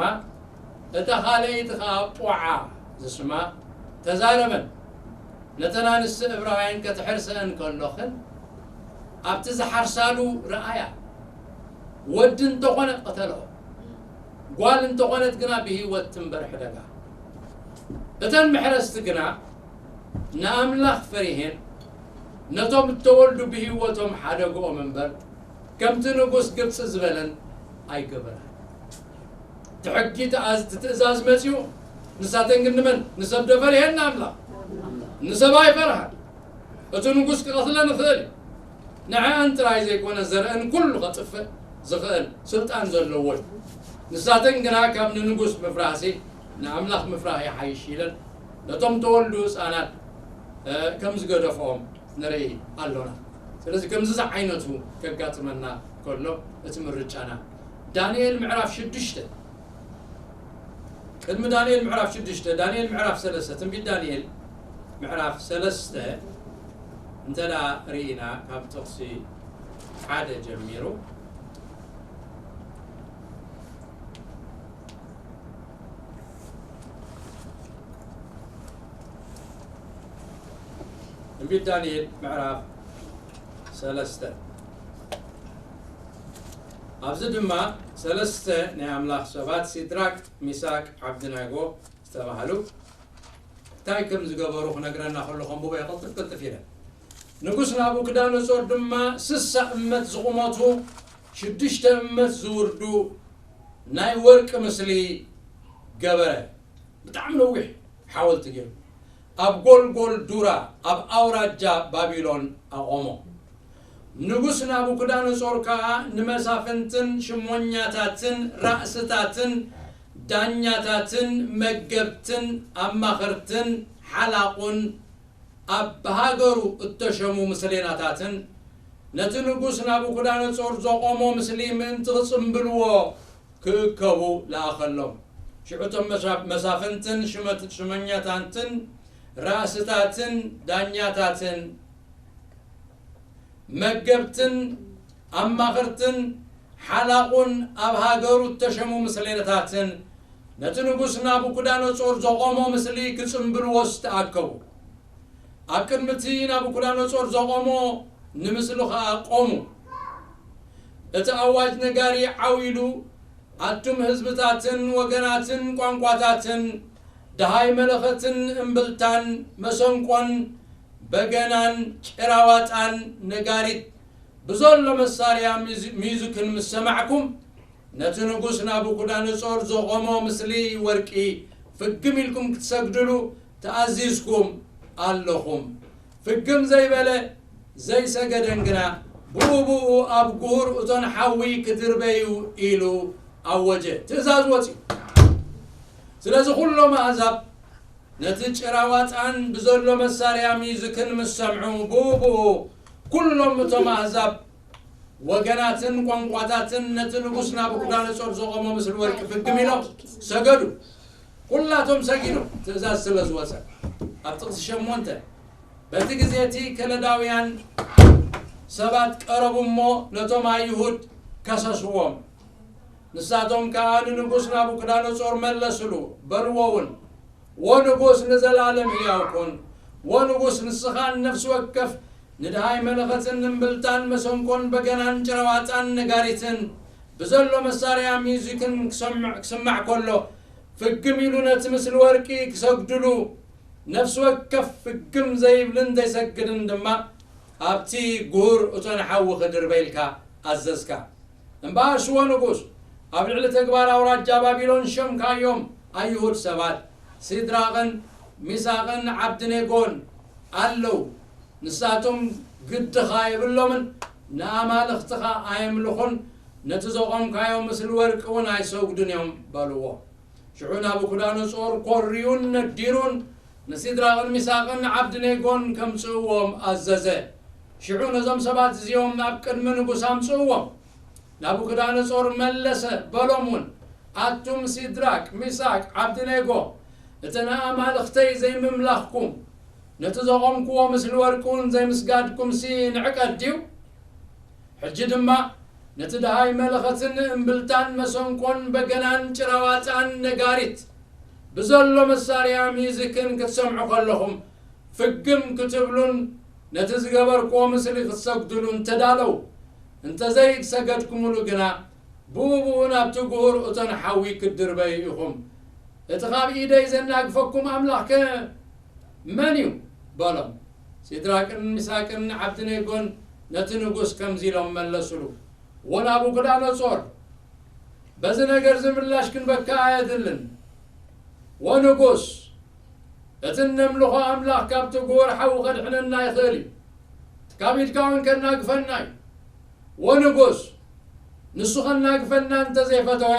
እታ ካልኣይቲ ከዓ ጶዓ ዝስማ ተዛረበን። ነተን ኣንስቲ እብራውያን ከትሕርሰአን ከሎኽን ኣብቲ ዝሓርሳሉ ረኣያ። ወዲ እንተኾነ ቀተልኦ፣ ጓል እንተኾነት ግና ብህይወት ትንበር ሕደጋ። እተን መሕረስቲ ግና ንኣምላኽ ፈሪሄን ነቶም እተወልዱ ብህይወቶም ሓደግኦም እምበር ከምቲ ንጉስ ግብፂ ዝበለን ኣይገበራን። እቲ ሕጊ ትእዛዝ መፂኡ ንሳተን ግን ንመን ንሰብ ደፈሪሄን ንኣምላኽ ንሰብ ኣይፈርሃን። እቲ ንጉስ ክቐትለን ይኽእል እዩ። ንዐአን ጥራይ ዘይኮነ ዘርእን ኩሉ ከጥፍእ ዝኽእል ስልጣን ዘለዎ እዩ። ንሳተን ግና ካብ ንንጉስ ምፍራህሲ ንኣምላኽ ምፍራህ ይሓይሽ ኢለን ነቶም ተወልዱ ህፃናት ከም ዝገደፍኦም ንርኢ ኣሎና። ስለዚ ከምዚ ዝዓይነቱ ከጋጥመና ከሎ እቲ ምርጫና ዳንኤል ምዕራፍ ሽዱሽተ ቅድሚ ዳንኤል ምዕራፍ ሽዱሽተ ዳንኤል ምዕራፍ ሰለስተ ትንቢት ዳንኤል ምዕራፍ ሰለስተ እንተ ደኣ ርኢና ካብ ጥቕሲ ሓደ ጀሚሩ ትንቢት ዳንኤል ምዕራፍ ሰለስተ ኣብዚ ድማ ሰለስተ ናይ ኣምላኽ ሰባት ሲድራቅ ሚሳቅ ዓብድናጎ ዝተባህሉ እንታይ ከም ዝገበሩ ክነግረና ከሎ ከንብቦ እየ ቅልጥፍ ቅልጥፍ ኢለ ንጉስ ናቡክዳነጾር ድማ ስሳ እመት ዝቑመቱ ሽዱሽተ እመት ዝውርዱ ናይ ወርቂ ምስሊ ገበረ። ብጣዕሚ ነዊሕ ሓወልቲ ገይሩ ኣብ ጎልጎል ዱራ ኣብ ኣውራጃ ባቢሎን ኣቖሞ። ንጉስ ናቡክዳነጾር ከኣ ንመሳፍንትን ሽሞኛታትን ራእስታትን ዳኛታትን መገብትን ኣማኸርትን ሓላቑን ኣብ ሃገሩ እተሸሙ ምስሌናታትን ነቲ ንጉስ ናቡኩዳነጾር ዘቖሞ ምስሊ ምእንቲ ክጽምብልዎ ክእከቡ ለኣኸሎም። ሽዑ እቶም መሳ- መሳፍንትን ሽመት- ሽመኛታትን ራእስታትን ዳኛታትን መገብትን ኣማኸርትን ሓላቑን ኣብ ሃገሩ እተሸሙ ምስሌነታትን ነቲ ንጉስ ናቡኩዳነጾር ዘቖሞ ምስሊ ክጽምብልዎስ ተኣከቡ። ኣብ ቅድሚ እቲ ናቡኩዳነጾር ዘቖሞ ንምስሊ ኸኣ ቆሙ። እቲ ኣዋጅ ነጋሪ ዓው ኢሉ፣ ኣቱም ህዝብታትን ወገናትን ቋንቋታትን፣ ደሃይ መለኸትን እምብልታን መሰንቆን በገናን ጭራዋጣን ነጋሪት ብዘሎ መሳርያ ሚዝ- ሚዙክን ምስ ሰማዕኩም፣ ነቲ ንጉስ ናቡኩዳነጾር ዘቖሞ ምስሊ ወርቂ ፍግም ኢልኩም ክትሰግድሉ ተኣዚዝኩም ኣለኹም። ፍግም ዘይበለ ዘይሰገደን ግና ብኡ ብኡ ኣብ ጉሁር እቶን ሓዊ ክድርበዩ ኢሉ ኣወጀ። ትእዛዝ ወጺኡ። ስለዚ ኩሎም ኣህዛብ ነቲ ጭራዋጣን ብዘሎ መሳርያ ሚዝክን ምስ ሰምዑ፣ ብኡ ብኡ ኩሎም እቶም ኣህዛብ ወገናትን ቋንቋታትን ነቲ ንጉስ ናቡኩዳነጾር ዘቖሞ ምስል ወርቂ ፍግም ኢሎም ሰገዱ። ኩላቶም ሰጊዶም፣ ትእዛዝ ስለ ዝወጸ። ኣብ ጥቕሲ ሸሞንተ፣ በቲ ግዜ እቲ ከለዳውያን ሰባት ቀረቡ እሞ ነቶም ኣይሁድ ከሰስዎም። ንሳቶም ከኣ ንንጉስ ናቡክዳነጾር መለስሉ፣ በልዎ እውን፣ "ወንጉስ ንዘላለም ሕያው ኩን። ወንጉስ ንስኻን ነፍሲ ወከፍ ንድሃይ መለኸትን እምብልታን መሰንቆን በገናን ጭራዋጣን ነጋሪትን ብዘሎ መሳርያ ሚዚክን ክሰምዕ- ክስማዕ ከሎ ፍግም ኢሉ ነቲ ምስሊ ወርቂ ክሰግድሉ፣ ነፍሲ ወከፍ ፍግም ዘይብልን ዘይሰግድን ድማ ኣብቲ ጉሁር እቶን ሓዊ ክድርበ ኢልካ ኣዘዝካ። እምበኣር ሽወ ንጉስ፣ ኣብ ልዕሊ ተግባር ኣውራጃ ባቢሎን ሸምካዮም ኣይሁድ ሰባት፣ ሲድራቕን ሚሳቕን ዓብድኔጎን ኣለዉ። ንሳቶም ግድኻ የብሎምን፣ ንኣማልኽትኻ ኣየምልኹን፣ ነቲ ዘቖምካዮ ምስሊ ወርቂ እውን ኣይሰግዱን እዮም" በልዎ። ሽዑ ናቡኩዳነጾር ኮርዩን ነዲሩን ንሲድራቕን ሚሳቕን ዓብድኔጎን ከምጽእዎም ኣዘዘ። ሽዑ ነዞም ሰባት እዚኦም ናብ ቅድሚ ንጉስ ኣምጽእዎም። ናቡክዳነጾር መለሰ፣ በሎም እውን፣ "ኣቱም ሲድራቅ፣ ሚሳቅ፣ ዓብድኔጎ፣ እቲ ንኣማልኽተይ ዘይምምላኽኩም፣ ነቲ ዘቖምክዎ ምስሊ ወርቂ እውን ዘይምስጋድኩምሲ ንዕቀት ድዩ? ሕጂ ድማ ነቲ ደሃይ መለኸትን እምብልታን መሰንቆን በገናን ጭራዋጣን ነጋሪት ብዘሎ መሳርያ ሚዚክን ክትሰምዑ ከለኹም ፍግም ክትብሉን ነቲ ዝገበርክዎ ምስሊ ክትሰግድሉን ተዳለዉ። እንተዘይሰገድኩምሉ ግና ብኡ ብኡ ናብቲ ጉሁር እቶን ሓዊ ክትድርበዩ ኢኹም። እቲ ካብ ኢደይ ዘናግፈኩም ኣምላኽከ መን እዩ?" በሎም። ሲድራቅን ሚሳቅን ዓብድኔጎን ነቲ ንጉስ ከምዚ ኢሎም መለሱሉ፣ "ወናቡከዳነጾር፣ በዚ ነገር እዚ ምላሽ ክንበካ ኣየድልን። ወንጉስ፣ እቲ እነምልኾ ኣምላኽ ካብቲ ጉሁር ሓዊ ከድሕነና ይኽእል እዩ። ካብ ኢድካ እውን ከናግፈና እዩ። ወንጉስ፣ ንሱ ከናግፈና እንተ ዘይፈተወ፣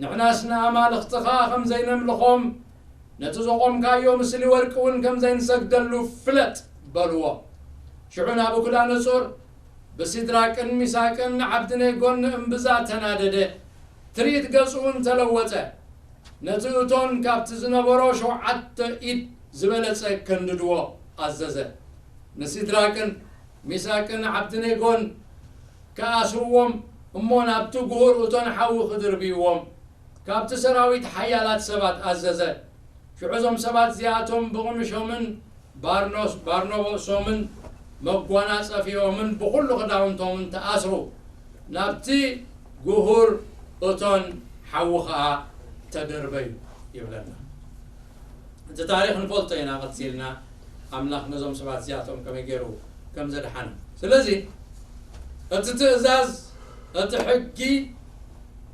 ንሕናስ ንኣማልኽትኻ ከም ዘይነምልኾም፣ ነቲ ዘቖምካዮ ምስሊ ወርቂ እውን ከም ዘይንሰግደሉ ፍለጥ" በልዎ። ሽዑ ናቡክዳነጾር ብሲድራቅን ሚሳቅን ዓብድኔጎን እምብዛ ተናደደ፣ ትርኢት ገጹ እውን ተለወጠ። ነቲ እቶን ካብቲ ዝነበሮ ሸውዓተ ኢድ ዝበለጸ ከንድድዎ ኣዘዘ። ንሲድራቅን ሚሳቅን ዓብድኔጎን ክኣስርዎም እሞ ናብቲ ጉሁር እቶን ሓዊ ክድርብይዎም ካብቲ ሰራዊት ሓያላት ሰባት ኣዘዘ። ሽዑ እዞም ሰባት እዚኣቶም ብቕምሾምን ባርኖስ- ባርኖሶምን መጓናጸፊኦምን ብኹሉ ክዳውንቶምን ተኣስሩ፣ ናብቲ ጉሁር እቶን ሓዊ ኸኣ ተደርበዩ ይብለና። እቲ ታሪኽ ንፈልጦ ኢና። ቀጺልና ኣምላኽ ነዞም ሰባት እዚኣቶም ከመይ ገይሩ ከም ዘድሓነ። ስለዚ እቲ ትእዛዝ፣ እቲ ሕጊ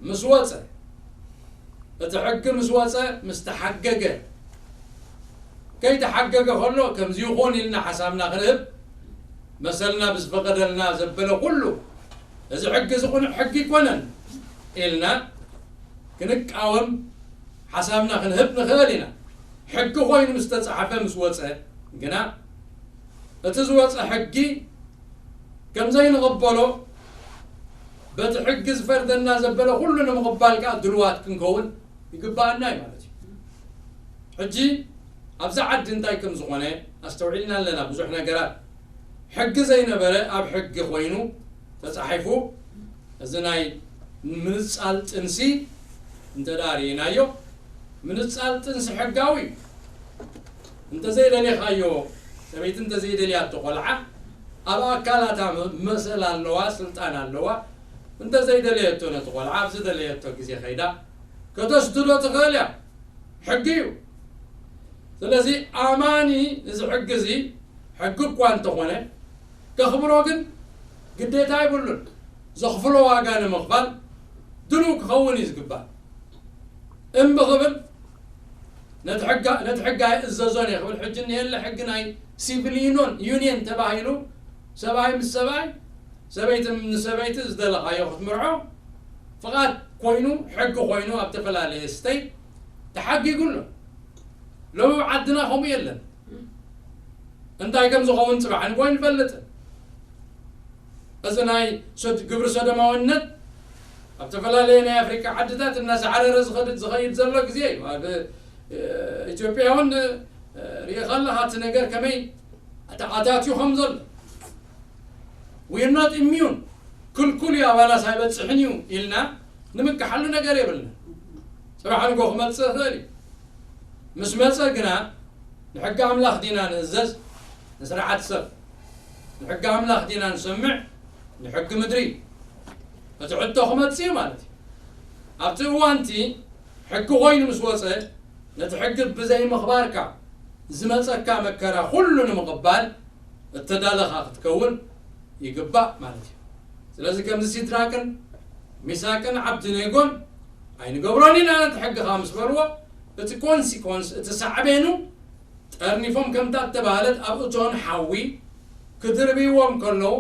ምስ ወጸ፣ እቲ ሕጊ ምስ ወጸ፣ ምስ ተሓገገ፣ ከይተሓገገ ከሎ ከምዚ ይኹን ኢልና ሓሳብና ክንህብ፣ መሰልና ብዝፈቐደልና ዘበለ ኩሉ፣ እዚ ሕጊ እዚ ቅኑዕ ሕጊ ኣይኮነን ኢልና ክንቃወም ሓሳብና ክንህብ ንኽእል ኢና። ሕጊ ኮይኑ ምስ ተጻሓፈ ምስ ወጸ ግና፣ እቲ ዝወጸ ሕጊ ከም ዘይንቕበሎ፣ በቲ ሕጊ ዝፈርደና ዘበለ ኩሉ ንምቕባል ከኣ ድልዋት ክንከውን ይግባኣና እዩ ማለት እዩ። ሕጂ ኣብዚ ዓዲ እንታይ ከም ዝኾነ ኣስተውዒልና ኣለና። ብዙሕ ነገራት ሕጊ ዘይነበረ ኣብ ሕጊ ኮይኑ ተጻሒፉ፣ እዚ ናይ ምንጻል ጥንሲ እንተ ደኣ ርኢናዮ፣ ምንጻል ጥንሲ ሕጋዊ እዩ። እንተ ዘይደሌኻዮ፣ ሰበይቲ እንተ ዘይደልያቶ ቆልዓ፣ ኣብ ኣካላታ መ-፣ መሰል ኣለዋ፣ ስልጣን ኣለዋ። እንተ ዘይደለየቶ ነቲ ቆልዓ ኣብ ዝደለየቶ ግዜ ከይዳ ከተስትዶ ትኽእል እያ። ሕጊ እዩ። ስለዚ ኣማኒ እዚ ሕጊ እዚ፣ ሕጊ እኳ እንተኾነ፣ ከኽብሮ ግን ግዴታ የብሉን። ዘኽፍሎ ዋጋ ንምኽፋል ድሉው ክኸውን እዩ ዝግባእ። እምቢ ክብል፣ ነቲ ሕጋ-፣ ነቲ ሕጊ ኣይእዘዞን እየ ክብል፣ ሕጂ እኒሀለ ሕጊ ናይ ሲቪል ዩኒዮን፣ ዩኒየን ተባሂሉ፣ ሰብኣይ ምስ ሰብኣይ፣ ሰበይቲ ንሰበይቲ ዝደለኻዮ ክትምርዖ ፍቓድ ኮይኑ፣ ሕጊ ኮይኑ ኣብ ዝተፈላለየ ስተይት ተሓጊጉ ኣሎ። ሎሚ ኣብ ዓድና ከምኡ የለን። እንታይ ከም ዝኸውን ጽባሕ ንጎ ኣይንፈልጥን። እዚ ናይ ሶድ-፣ ግብሪ ሰዶማውነት ኣብ ዝተፈላለየ ናይ ኣፍሪካ ዓድታት እናሳዕረረ ዝኸድ-፣ ዝኸይድ ዘሎ ግዜ እዩ። ኣብ፣ እ፣ ኢትዮጵያ እውን፣ እ፣ ርኢኻ ኣለኻ እቲ ነገር ከመይ ኣታ-፣ ኣታትዩ ከም ዘሎ። We are not immune። ክልኩል እዩ፣ ኣባላስ ኣይበጽሕን እዩ ኢልና ንምክሓሉ ነገር የብልና። ጽባሕ ንጎ ክመጽእ ይኽእል እዩ። ምስ መጸ ግና ንሕጊ ኣምላኽ ዲና ንእዘዝ ንስርዓት ሰብ? ንሕጊ ኣምላኽ ዲና ንሰምዕ ንሕጊ ምድሪ? እቲ ሕቶ ክመጽእ እዩ ማለት እዩ። ኣብቲ እዋንቲ ሕጊ ኮይኑ ምስ ወጸ፣ ነቲ ሕጊ ብዘይምኽባርካ ዝመጸካ መከራ ኩሉ ንምቕባል እተዳለኻ ክትከውን ይግባእ ማለት እዩ። ስለዚ ከምዚ ሲድራቅን ሚሳቅን ዓብድኔጎን ኣይንገብሮን ኢና ነቲ ሕጊኻ ምስ በልዎ፣ እቲ ኮንሲኮንስ፣ እቲ ሳዕቤኑ ጠርኒፎም ከምታ እተባህለት ኣብ እቶን ሓዊ ክድርብይዎም ከለዉ፣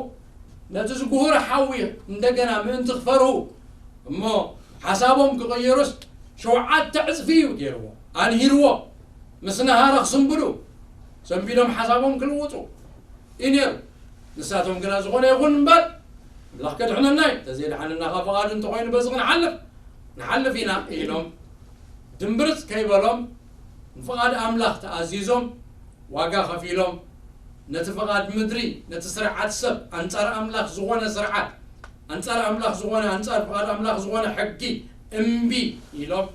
ነቲ ዝጉህር ሓዊ እንደገና ምእንቲ ክፈርሁ እሞ ሓሳቦም ክቕይሩስ ሸውዓተ ዕጽፊ እዩ ገይርዎ፣ ኣንሂርዎ። ምስ ነሃረ ክስንብዱ ሰንቢዶም ሓሳቦም ክልውጡ እዩ ነይሩ። ንሳቶም ግና ዝኾነ ይኹን እምበር ኣምላኽ ከድሕነና እዩ፣ እንተዘይድሓነና ኸዓ ፍቓዱ እንተኾይኑ በዚ ክንሓልፍ ንሓልፍ ኢና ኢሎም ድምብርጽ ከይበሎም ንፍቓድ ኣምላኽ ተኣዚዞም ዋጋ ከፊሎም ነቲ ፍቓድ ምድሪ፣ ነቲ ስርዓት ሰብ፣ ኣንጻር ኣምላኽ ዝኾነ ስርዓት፣ ኣንጻር ኣምላኽ ዝኾነ፣ ኣንጻር ፍቓድ ኣምላኽ ዝኾነ ሕጊ እምቢ ኢሎም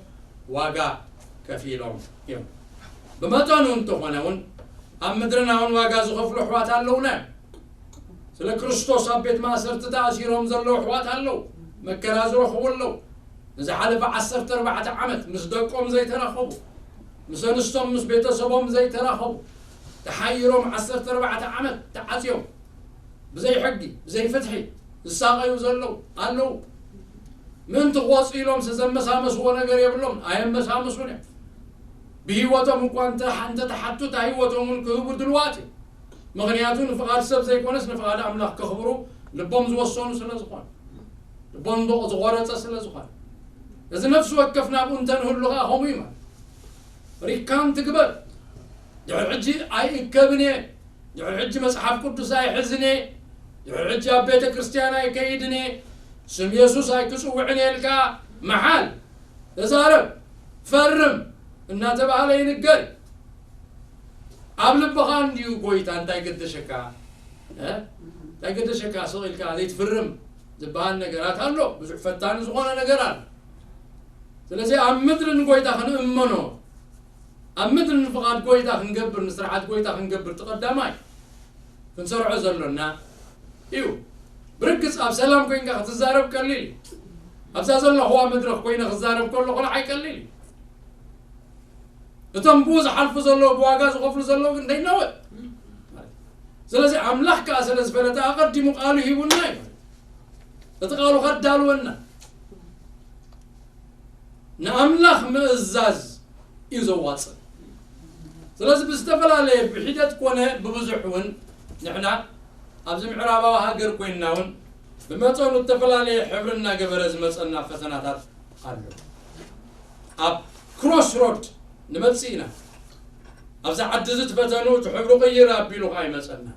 ዋጋ ከፊሎም እዮም። ብመጠኑ እንተኾነ እውን ኣብ ምድርና እውን ዋጋ ዝኸፍሉ ኣሕዋት ኣለውና እዮም። ስለ ክርስቶስ ኣብ ቤት ማእሰርቲ ተኣሲሮም ዘለዉ ኣሕዋት ኣለዉ። መከራ ዝረኽቡ ኣለዉ። ንዝሓለፈ ዓሰርተ ኣርባዕተ ዓመት ምስ ደቆም ዘይተራኸቡ፣ ምስ ኣንስቶም፣ ምስ ቤተሰቦም ዘይተራኸቡ፣ ተሓይሮም ዓሰርተ ኣርባዕተ ዓመት ተዓጽዮም፣ ብዘይ ሕጊ፣ ብዘይ ፍትሒ ዝሳቐዩ ዘለዉ ኣለዉ። ምእንቲ ክወጹ ኢሎም ዘመሳመስዎ ነገር የብሎም፣ ኣየመሳምሱን እዮም። ብህይወቶም እኳ እንተ-፣ እንተተሓቱ፣ እታ ህይወቶም እውን ክህቡ ድልዋት እዮም። ምኽንያቱ ንፍቓድ ሰብ ዘይኮነስ ንፍቓድ ኣምላኽ ከኽብሩ ልቦም ዝወሰኑ ስለ ዝኾነ፣ ልቦም ዶ-፣ ዝቖረጸ ስለ ዝኾነ፣ እዚ ነፍሲ ወከፍ ናብኡ እንተ ንህሉ ኸዓ ከምኡ እዩ ማለት። ሪካን ትግበር። ድሕሪ ሕጂ ኣይእከብን እየ፣ ድሕሪ ሕጂ መጽሓፍ ቅዱስ ኣይሕዝን እየ፣ ድሕሪ ሕጂ ኣብ ቤተ ክርስቲያን ኣይከይድን እየ፣ ስም የሱስ ኣይክጽውዕን እየ ኢልካ መሓል፣ ተዛረብ፣ ፈርም እናተባህለ ይንገር። ኣብ ልብኻ እንድዩ ጎይታ እንታይ ገደሸካ? እ? እንታይ ገደሸካ ስቕ ኢልካ ዘይትፍርም ዝበሃል ነገራት ኣሎ። ብዙሕ ፈታኒ ዝኾነ ነገር ኣሎ። ስለዚ ኣብ ምድሪ ንጎይታ ክንእመኖ፣ ኣብ ምድሪ ንፍቓድ ጎይታ ክንገብር፣ ንስርዓት ጎይታ ክንገብር፣ እቲ ቀዳማይ ክንሰርዖ ዘሎና እዩ። ብርግጽ ኣብ ሰላም ኮይንካ ክትዛረብ ቀሊል እዩ። ኣብዛ ዘለኽዋ መድረኽ ኮይነ ክዛረብ ከለኹ ንዓይ ቀሊል እዩ። እቶም ብኡ ዝሓልፉ ዘለዉ፣ ብዋጋ ዝኸፍሉ ዘለዉ ግን they know it። ስለዚ ኣምላኽ ከኣ ስለ ዝፈለጠ ኣቐዲሙ ቃሉ ሂቡና እዩ። እቲ ቃሉ ከዳልወና ንኣምላኽ ምእዛዝ እዩ ዘዋጽእ። ስለዚ ብዝተፈላለየ ብሒደት ኮነ ብብዙሕ እውን ንሕና ኣብዚ ምዕራባዊ ሃገር ኮይንና እውን ብመጠኑ ዝተፈላለየ ሕብሪ እናገበረ ዝመጸና ፈተናታት ኣሎ። ኣብ ክሮስ ሮድ ንመጽእ ኢና። ኣብዚ ዓዲ እዚ ትፈተኑ እቲ ሕብሩ ቅይር ኣቢሉ ከዓ ይመጸና።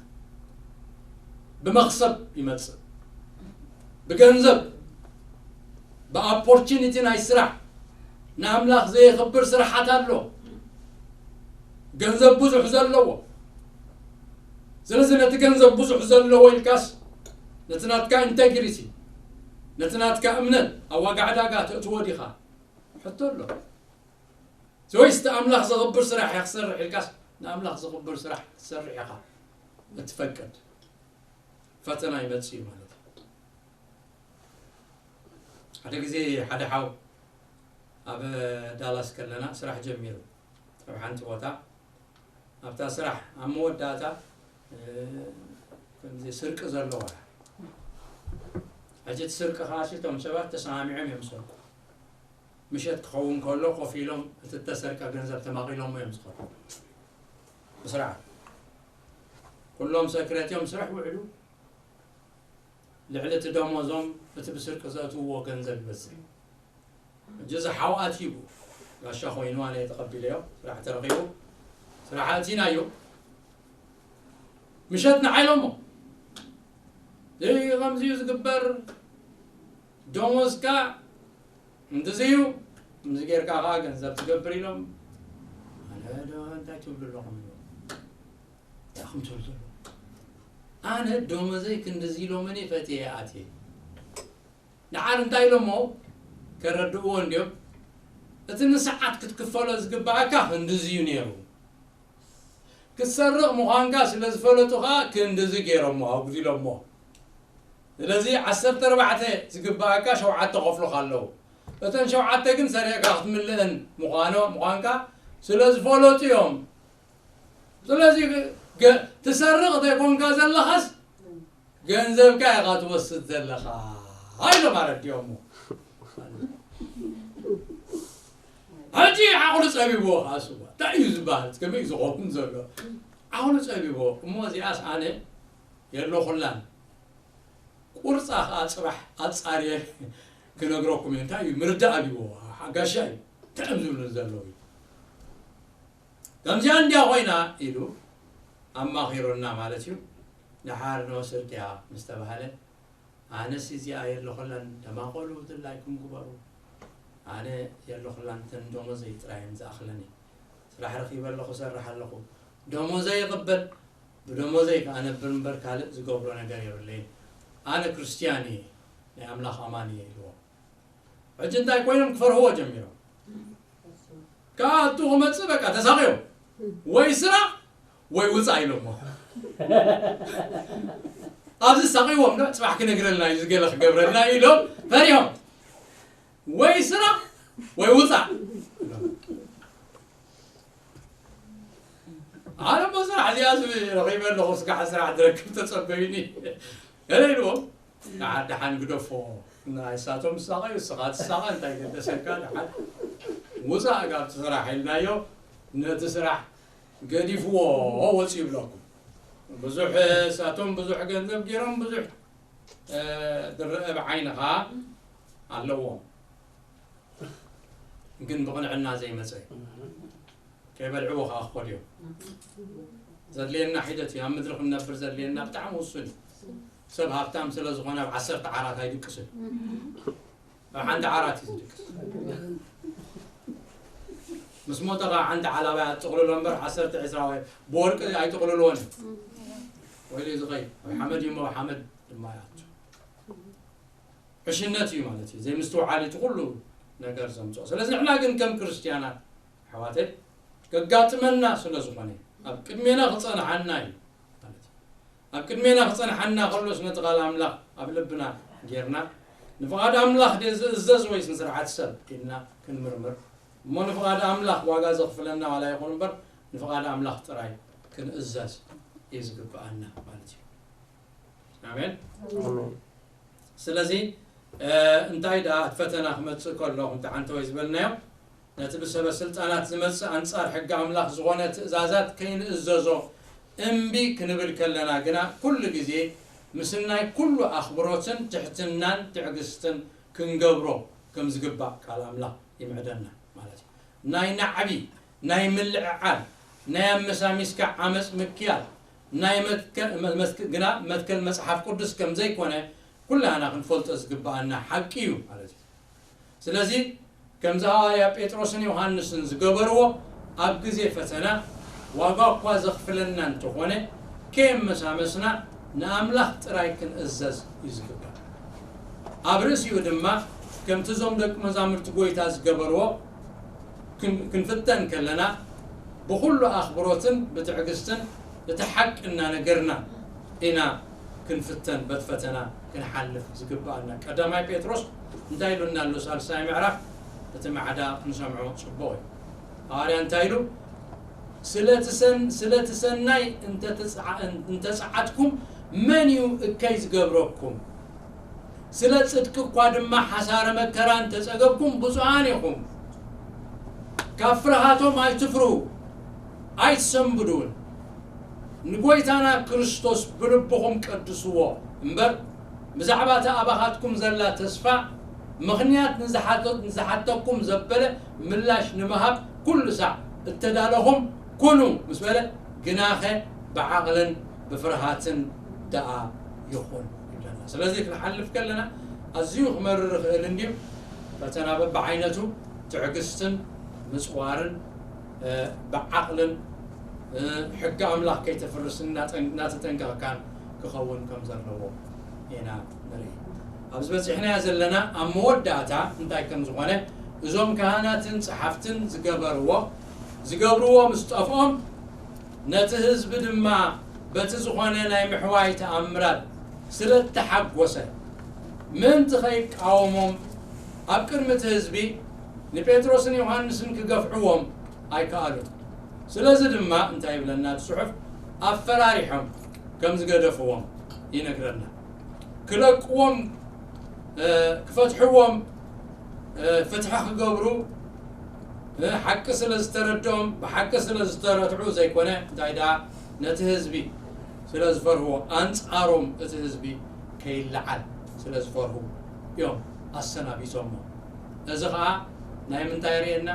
ብመኽሰብ ይመጽእ፣ ብገንዘብ፣ ብኣፖርቹኒቲ ናይ ስራሕ። ንኣምላኽ ዘየኽብር ስራሓት ኣሎ። ገንዘብ ብዙሕ ዘለዎ። ስለዚ ነቲ ገንዘብ ብዙሕ ዘለዎ ኢልካስ ነቲ ናትካ ኢንቴግሪቲ፣ ነቲ ናትካ እምነት ኣብ ዋጋ ዕዳጋ ተእትዎ ዲኻ? ሕቶ ኣሎ። ወይስ እቲ ኣምላኽ ዘኽብር ስራሕ እየ ክሰርሕ ኢልካስ ንኣምላኽ ዘኽብር ስራሕ ክትሰርሕ ኢኻ እትፈቅድ? ፈተና ይመጽእ እዩ ማለት እዩ። ሓደ ግዜ ሓደ ሓው ኣብ ዳላስ ከለና ስራሕ ጀሚሩ ኣብ ሓንቲ ቦታ ኣብታ ስራሕ ኣብ መወዳእታ ከምዚ ስርቂ ዘለዋ ሕጂ እቲ ስርቂ ከዓ እቶም ሰባት ተሰማሚዖም እዮም ዝሰርቁ። ምሸት ክኸውን ከሎ ኮፍ ኢሎም እቲ እተሰርቀ ገንዘብ ተማቒሎሞ እዮም ዝኸዱ። ብስርዓት ኩሎም ሰክረት እዮም ስራሕ ውዕሉ። ልዕሊ እቲ ደሞዞም እቲ ብስርቂ ዘእትውዎ ገንዘብ ይበዝሕ። ሕጂ እዚ ሓው ኣትይቡ ጋሻ ኮይኑ ኣነ ተቐቢለዮ ስራሕ ተረኺቡ ስራሕ ኣእቲናዮ። ምሸት ንዓይ ኢሎሞ እዚ ከምዚ እዩ ዝግበር፣ ደሞዝካ እንድዚ እዩ፣ ከምዚ ጌርካ ከዓ ገንዘብ ትገብር ኢሎም። ኣነ ዶ እንታይ ትብሉ ኣለኹም ኢሎም። እንታይ ኢኹም ትብሉ ዘለኹም? ኣነ ደሞዘይ ክንድዚ ኢሎምኒ ፈትየ ኣትየ። ንዓር እንታይ ኢሎሞ ከረድእዎ እንድዮም። እቲ ንሰዓት ክትክፈሎ ዝግባኣካ ክንድዚ እዩ ነይሩ። ክትሰርቕ ምዃንካ ስለ ዝፈለጡ ኸዓ ክንድዚ ገይሮሞ ኣጉዲሎሞ። ስለዚ ዓሰርተ ኣርባዕተ ዝግባኣካ ሸውዓተ ከፍሉኻ ኣለዉ። እተን ሸውዓተ ግን ሰሪቕካ ክትምልእን ምዃኖ ምዃንካ ስለ ዝፈለጡ እዮም። ስለዚ ገ- ትሰርቕ ዘይኮንካ ዘለኻስ ገንዘብካ ኢኻ ትወስድ ዘለኻ ኢሎም ኣረዲኦሞ። ሕጂ ዓቕሉ ጸቢብዎ ከዓ ስዋ እንታይ እዩ ዝበሃል ከመይ እዩ ዝኸውን ዘሎ? ዓቕሉ ጸቢብዎ። እሞ እዚኣስ ኣነ የለኹላን። ቁርጻ ከዓ ጽባሕ ኣጻርየ ክነግረኩም እዩ። እንታይ እዩ ምርዳእ ኣብዎ? ሓጋሻ እዩ። እንታይ እዮም ዝብሉ ዘለዉ? ከምዚኣ እንድያ ኮይና ኢሉ ኣማኺሩና ማለት እዩ። ደሓር ንወስድ ድያ ምስ ተባህለ ኣነስ እዚኣ የለኹላን፣ ደማቐሉ ድላይኩም ግበሩ። ኣነ የለኹላን፣ ተን ደሞዘይ ጥራይ እየን ዝኣኽለኒ። ስራሕ ረኺበ ኣለኹ፣ እሰርሕ ኣለኹ። ደሞዘይ ይቕበል፣ ብደሞዘይ ከኣ ነብር እምበር ካልእ ዝገብሮ ነገር የብለይን። ኣነ ክርስትያን እየ፣ ናይ ኣምላኽ ኣማኒ እየ ኢልዎ። ሕጂ እንታይ ኮይኖም ክፈርህዎ ጀሚሮም። ከኣ ኣቱ ክመጽእ በቃ ተሳቕዮም። ወይ ስራሕ ወይ ውጻእ ኢሎሞ። ኣብዚ ሳቒዎም ዶ ጽባሕ ክነግረልና እዩ ዝገለ ክገብረልና እዩ ኢሎም ፈሪሆም። ወይ ስራሕ ወይ ውጻእ። ኣነ እሞ ስራሕ እዚኣ ዝብል ረኺበ ኣለኹ፣ ስጋዕ ስራሕ ዝረክብ ተጸበዩኒ። ገለ ኢልዎም። ደሓን ደሓን ግደፎ። ንሳቶም ዝሳቐዩ እስኻ ትሳቐ እንታይ ገደሰካ? ደሓን ውፃእ ካብቲ ስራሕ ኢልናዮ። ነቲ ስራሕ ገዲፍዎ ወፂኡ ይብለኩም። ብዙሕ እሳቶም ብዙሕ ገንዘብ ገይሮም ብዙሕ ዝረአ ብዓይንኻ ኣለዎም። ግን ብቕንዕና ዘይመፀ እዩ። ከይበልዕዎ ከዓ ክኸዱ እዮም። ዘድልየና ሒደት እዩ። ኣብ ምድሪ ክንነብር ዘድልየና ብጣዕሚ ውሱን እዩ። ሰብ ሃብታም ስለ ዝኾነ ኣብ ዓሰርተ ዓራት ኣይድቅስን። ኣብ ሓንቲ ዓራት እዩ ዝድቅስ። ምስ ሞተ ከዓ ሓንቲ ዓላባይ ኣጥቕልሎ እምበር ዓሰርተ ዒስራ ወይ ብወርቂ ኣይጥቕልልዎን እዮም። ወይሉ እዩ ዝኸይድ። ኣብ ሓመድ እዩ እሞ ኣብ ሓመድ ድማ ይኣቱ። ዕሽነት እዩ ማለት እዩ። ዘይምስትውዓል እዩ እቲ ኩሉ ነገር ዘምፅኦ። ስለዚ ንሕና ግን ከም ክርስትያናት ኣሕዋተይ ከጋጥመና ስለ ዝኾነ ኣብ ቅድሜና ክፀንሓና እዩ ማለት እዩ። ኣብ ቅድሜና ክፀንሓና ከሎስ ነቲ ቃል ኣምላኽ ኣብ ልብና ጌርና ንፍቓድ ኣምላኽ ድየ ዝእዘዝ ወይስ ንስርዓት ሰብ ኢልና ክንምርምር እሞ ንፍቓድ ኣምላኽ ዋጋ ዘኽፍለና ዋላ ይኹን እምበር ንፍቓድ ኣምላኽ ጥራይ ክንእዘዝ እዩ ዝግብኣና ማለት እዩ። ኣሜን። ስለዚ እንታይ ደኣ እቲ ፈተና ክመጽእ ከሎ፣ ከምቲ ዓንተወይ ዝበልናዮ፣ ነቲ ብሰበ ስልጣናት ዝመጽእ ኣንጻር ሕጊ ኣምላኽ ዝኾነ ትእዛዛት ከይንእዘዞ እምቢ ክንብል ከለና ግና፣ ኩሉ ግዜ ምስ ናይ ኩሉ ኣኽብሮትን ትሕትናን ትዕግስትን ክንገብሮ ከም ዝግባእ ቃል ኣምላኽ ይምዕደና ማለት እዩ። ናይ ናዕቢ፣ ናይ ምልዕዓል፣ ናይ ኣመሳሚስካ ዓመጽ ምክያል፣ ናይ መትከ-፣ መ-፣ መስክ-፣ ግና መትከል መጽሓፍ ቅዱስ ከም ዘይኮነ ኩላህና ክንፈልጦ ዝግብኣና ሓቂ እዩ ማለት እዩ። ስለዚ ከምዚ ሃዋርያ ጴጥሮስን ዮሃንስን ዝገበርዎ፣ ኣብ ግዜ ፈተና ዋጋ እኳ ዘኽፍለና እንተኾነ፣ ከየመሳመስና ንኣምላኽ ጥራይ ክንእዘዝ እዩ ዝግባእ። ኣብ ርእሲኡ ድማ ከምቲ እዞም ደቂ መዛሙርቲ ጎይታ ዝገበርዎ፣ ክን-፣ ክንፍተን ከለና ብኹሉ ኣኽብሮትን ብትዕግስትን እቲ ሓቂ እናነገርና ኢና ክንፍተን፣ በቲ ፈተና ክንሓልፍ ዝግብኣና። ቀዳማይ ጴጥሮስ እንታይ ኢሉና ኣሎ? ሳልሳይ ምዕራፍ እቲ ማዕዳ ክንሰምዖ ጽቡቕ እዩ። ሃዋርያ እንታይ ኢሉ? "ስለቲ ሰን-፣ ስለቲ ሰናይ እንተተጽዓ-፣ እንተጸዓትኩም መን እዩ እከይ ዝገብረኩም? ስለ ጽድቂ እኳ ድማ ሓሳረ መከራ እንተጸገብኩም ብፁዓን ኢኹም። ካብ ፍርሃቶም ኣይትፍርሁ፣ ኣይትሰንብዱን። ንጎይታና ክርስቶስ ብልብኹም ቀድስዎ እምበር፣ ብዛዕባ እታ ኣባኻትኩም ዘላ ተስፋ ምኽንያት ንዝሓተ-፣ ንዝሓተኩም ዘበለ ምላሽ ንምሃብ ኩሉ ሳዕ እተዳለኹም ኩኑ" ምስ በለ፣ "ግናኸ ብዓቕልን ብፍርሃትን ደኣ ይኹን" ይብለና። ስለዚ ክንሓልፍ ከለና ኣዝዩ ክመርር ይኽእል እንድዩ። ፈተና በብዓይነቱ ትዕግስትን ምጽዋርን፣ እ፣ ብዓቕልን፣ እ፣ ሕጊ ኣምላኽ ከይተፍርስን እናጠን-፣ እናተጠንቀቕካን ክኸውን ከም ዘለዎ ኢና ንርኢ። ኣብዚ በጺሕናዮ ዘለና ኣብ መወዳእታ እንታይ ከም ዝኾነ፣ እዞም ካህናትን ጸሓፍትን ዝገበርዎ፣ ዝገብርዎ ምስ ጠፍኦም፣ ነቲ ህዝቢ ድማ በቲ ዝኾነ ናይ ምሕዋይ ተኣምራት ስለ እተሓጎሰ፣ ምእንቲ ከይቃወሞም ኣብ ቅድሚ እቲ ህዝቢ ንጴጥሮስን ዮሃንስን ክገፍዕዎም ኣይከኣሉን። ስለዚ ድማ እንታይ ይብለና እቲ ጽሑፍ? ኣፈራሪሖም ከም ዝገደፍዎም ይነግረና። ክለቅዎም፣ እ፣ ክፈትሕዎም፣ እ፣ ፍትሒ ክገብሩ፣ እ፣ ሓቂ ስለ ዝተረድኦም፣ ብሓቂ ስለ ዝተረትዑ ዘይኮነ፣ እንታይ ደኣ ነቲ ህዝቢ ስለ ዝፈርህዎ፣ ኣንጻሮም እቲ ህዝቢ ከይለዓል ስለ ዝፈርሁ እዮም ኣሰናቢቶሞ። እዚ ኸኣ ናይ ምንታይ የርእየና?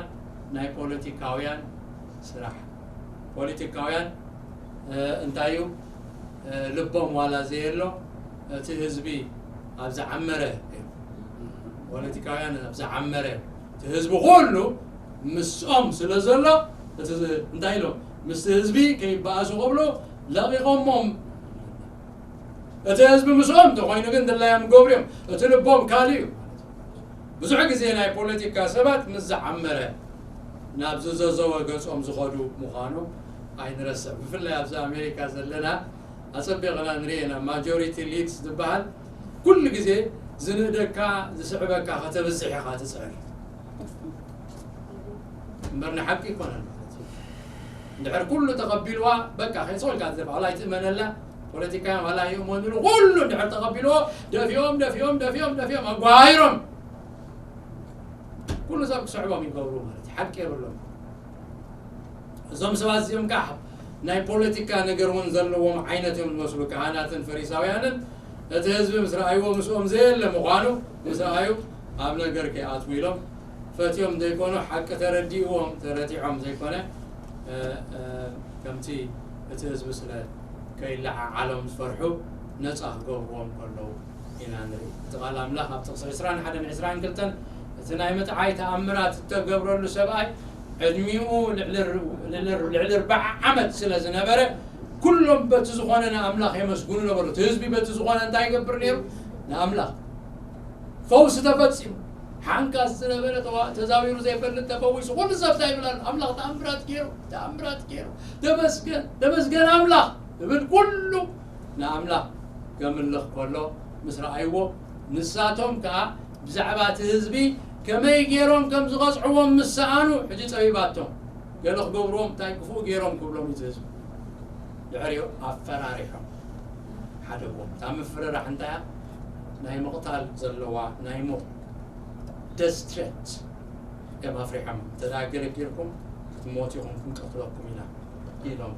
ናይ ፖለቲካውያን ስራሕ። ፖለቲካውያን፣ እ፣ እንታይ እዩ? እ፣ ልቦም ዋላ ዘየሎ፣ እቲ ህዝቢ ኣብ ዝዓመረ፣ ፖለቲካውያን ኣብ ዝዓመረ፣ እቲ ህዝቢ ኩሉ ምስኦም ስለ ዘሎ፣ እቲ ዝ-፣ እንታይ ኢሎም? ምስቲ ህዝቢ ከይበኣሱ ክብሉ ለቒቖሞም። እቲ ህዝቢ ምስኦም እንተኾይኑ ግን ድላዮም ገብሩ እዮም። እቲ ልቦም ካልእ እዩ። ብዙሕ ግዜ ናይ ፖለቲካ ሰባት ምስ ዝዓመረ ናብ ዝዘዘወ ገጾም ዝኸዱ ምዃኑ ኣይንረስዕ። ብፍላይ ኣብዚ ኣሜሪካ ዘለና ኣጸቢቕና ንርኢ ኢና። ማጆሪቲ ሊድስ ዝበሃል ኩሉ ግዜ ዝንእደካ፣ ዝስዕበካ ከተብዝሕ ኢኻ ትጽዕር። እምበር ንሓቂ ኣይኮነን ማለት እዩ። እንድሕር ኩሉ ተቐቢልዋ፣ በቃ፣ ከይጽወልካ ትዘፋ፣ ዋላ ኣይትእመነላ፣ ፖለቲካውያን ዋላ ይእመኑሉ፣ ኩሉ እንድሕር ተቐቢልዎ፣ ደፊኦም፣ ደፊኦም፣ ደፊኦም፣ ደፊኦም፣ ኣጓሃይሮም። ኩሉ ሰብ ክስዕቦም ይገብሩ ማለት እዩ። ሓቂ የብሎም። እዞም ሰባት እዚኦም ከዓ ናይ ፖለቲካ ነገር እውን ዘለዎም ዓይነት እዮም ዝመስሉ፣ ካህናትን ፈሪሳውያንን። እቲ ህዝቢ ምስ ረኣይዎ ምስኦም ዘየለ ምዃኑ ምስ ረኣዩ ኣብ ነገር ከይኣትዉ ኢሎም ፈትዮም ዘይኮኑ፣ ሓቂ ተረዲእዎም፣ ተረቲዖም ዘይኮነ፣ እ፣ እ፣ ከምቲ እቲ ህዝቢ ስለ ከይለዓዓሎም ዝፈርሑ ነጻ ክገብርዎም ከለዉ ኢና ንርኢ። እቲ ቃል ኣምላኽ ኣብ ጥቕሲ ዕስራን ሓደን ዕስራን ክልተን፣ እቲ ናይ ምጥዓይ ተኣምራት እተገብረሉ ሰብኣይ ዕድሚኡ ልዕሊ ር-፣ ልዕሊ ር-፣ ልዕሊ ኣርብዓ ዓመት ስለ ዝነበረ፣ ኩሎም በቲ ዝኾነ ንኣምላኽ የመስግኑ ነበሩ። እቲ ህዝቢ በቲ ዝኾነ እንታይ ይገብር ነይሩ? ንኣምላኽ። ፈውሲ ተፈጺሙ። ሓንካስ ዝነበረ ተዋ-፣ ተዛዊሩ ዘይፈልጥ ተፈዊሱ። ኩሉ ሰብ እንታይ ይብል ኣሎ? ኣምላኽ ተኣምራት ገይሩ፣ ተኣምራት ገይሩ። ተመስገን፣ ተመስገን ኣምላኽ እብል ኩሉ ንኣምላኽ ከምልኽ ከሎ ምስ ረኣይዎ፣ ንሳቶም ከኣ ብዛዕባ እቲ ህዝቢ ከመይ ገይሮም ከም ዝቐጽዕዎም ምስ ሰኣኑ፣ ሕጂ ጸቢባቶም። ገለ ክገብርዎም እንታይ ክፉእ ገይሮም ክብሎም እዩ እቲ ህዝቢ። ድሕሪኡ ኣፈራሪሖም ሓደግዎም። እታ ምፍርራሕ እንታይ እያ? ናይ ምቕታል ዘለዋ ናይ ሞት ደስትሬት እዮም ኣፍሪሖም። እንተ ደኣ ገረጊርኩም ክትሞቱ ኢኹም፣ ክንቀትለኩም ኢና ኢሎም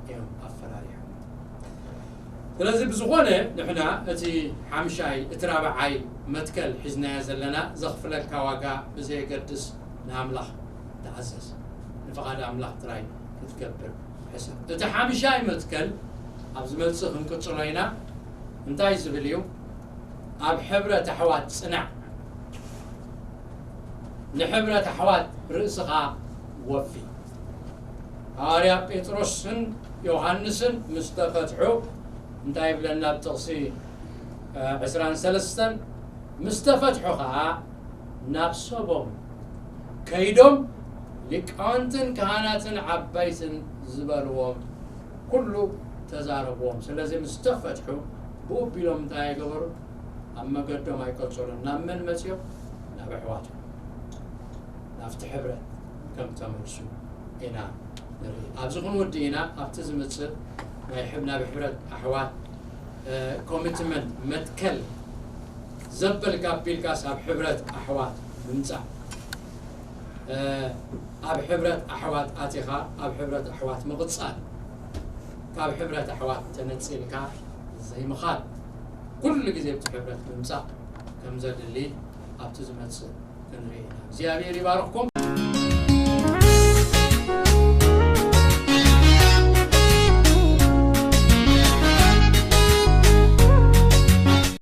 እዮም ኣፈራሪሖም። ስለዚ ብዝኾነ ንሕና እቲ ሓምሻይ እቲ ራብዓይ መትከል ሒዝናዮ ዘለና ዘኽፍለካ ዋጋ ብዘየገድስ ንኣምላኽ ተኣዘዝ፣ ንፍቓድ ኣምላኽ ጥራይ ክትገብር ሕሰብ። እቲ ሓምሻይ መትከል ኣብ ዝመጽእ ክንቅጽሎ ኢና። እንታይ ዝብል እዩ? ኣብ ሕብረት ኣሕዋት ጽናዕ፣ ንሕብረት ኣሕዋት ርእስኻ ወፊ። ሃዋርያ ጴጥሮስን ዮሃንስን ምስ ተፈትሑ እንታይ ይብለና ኣብ ጥቕሲ ዕስራን ሰለስተን? ምስ ተፈትሑ ኸዓ ናብ ሰቦም ከይዶም ሊቃውንትን ካህናትን ዓባይትን ዝበልዎም ኩሉ ተዛረብዎም። ስለዚ ምስ ተፈትሑ ብኡ ቢሎም እንታይ ኣይገበሩ? ኣብ መገዶም ኣይቀጸሉን። ናብ መን መጺኦም? ናብ ኣሕዋቶም፣ ናብቲ ሕብረት ከም ተመልሱ ኢና ንርኢ። ኣብዚ ክንውዲ ኢና። ኣብቲ ዝምጽእ ናይ ናብ ሕብረት ኣሕዋት ኮሚትመንት መትከል ዘበል ጋቢልካስ ኣብ ሕብረት ኣሕዋት ምምጻእ፣ ኣብ ሕብረት ኣሕዋት ኣቲኻ ኣብ ሕብረት ኣሕዋት ምቕጻል፣ ካብ ሕብረት ኣሕዋት ተነጺልካ ዘይምኻድ፣ ኩሉ ግዜ ኣብቲ ሕብረት ምምጻእ ከም ዘድሊ ኣብቲ ዝመጽእ ክንርኢ ኢና። እግዚኣብሔር ይባርኽኩም።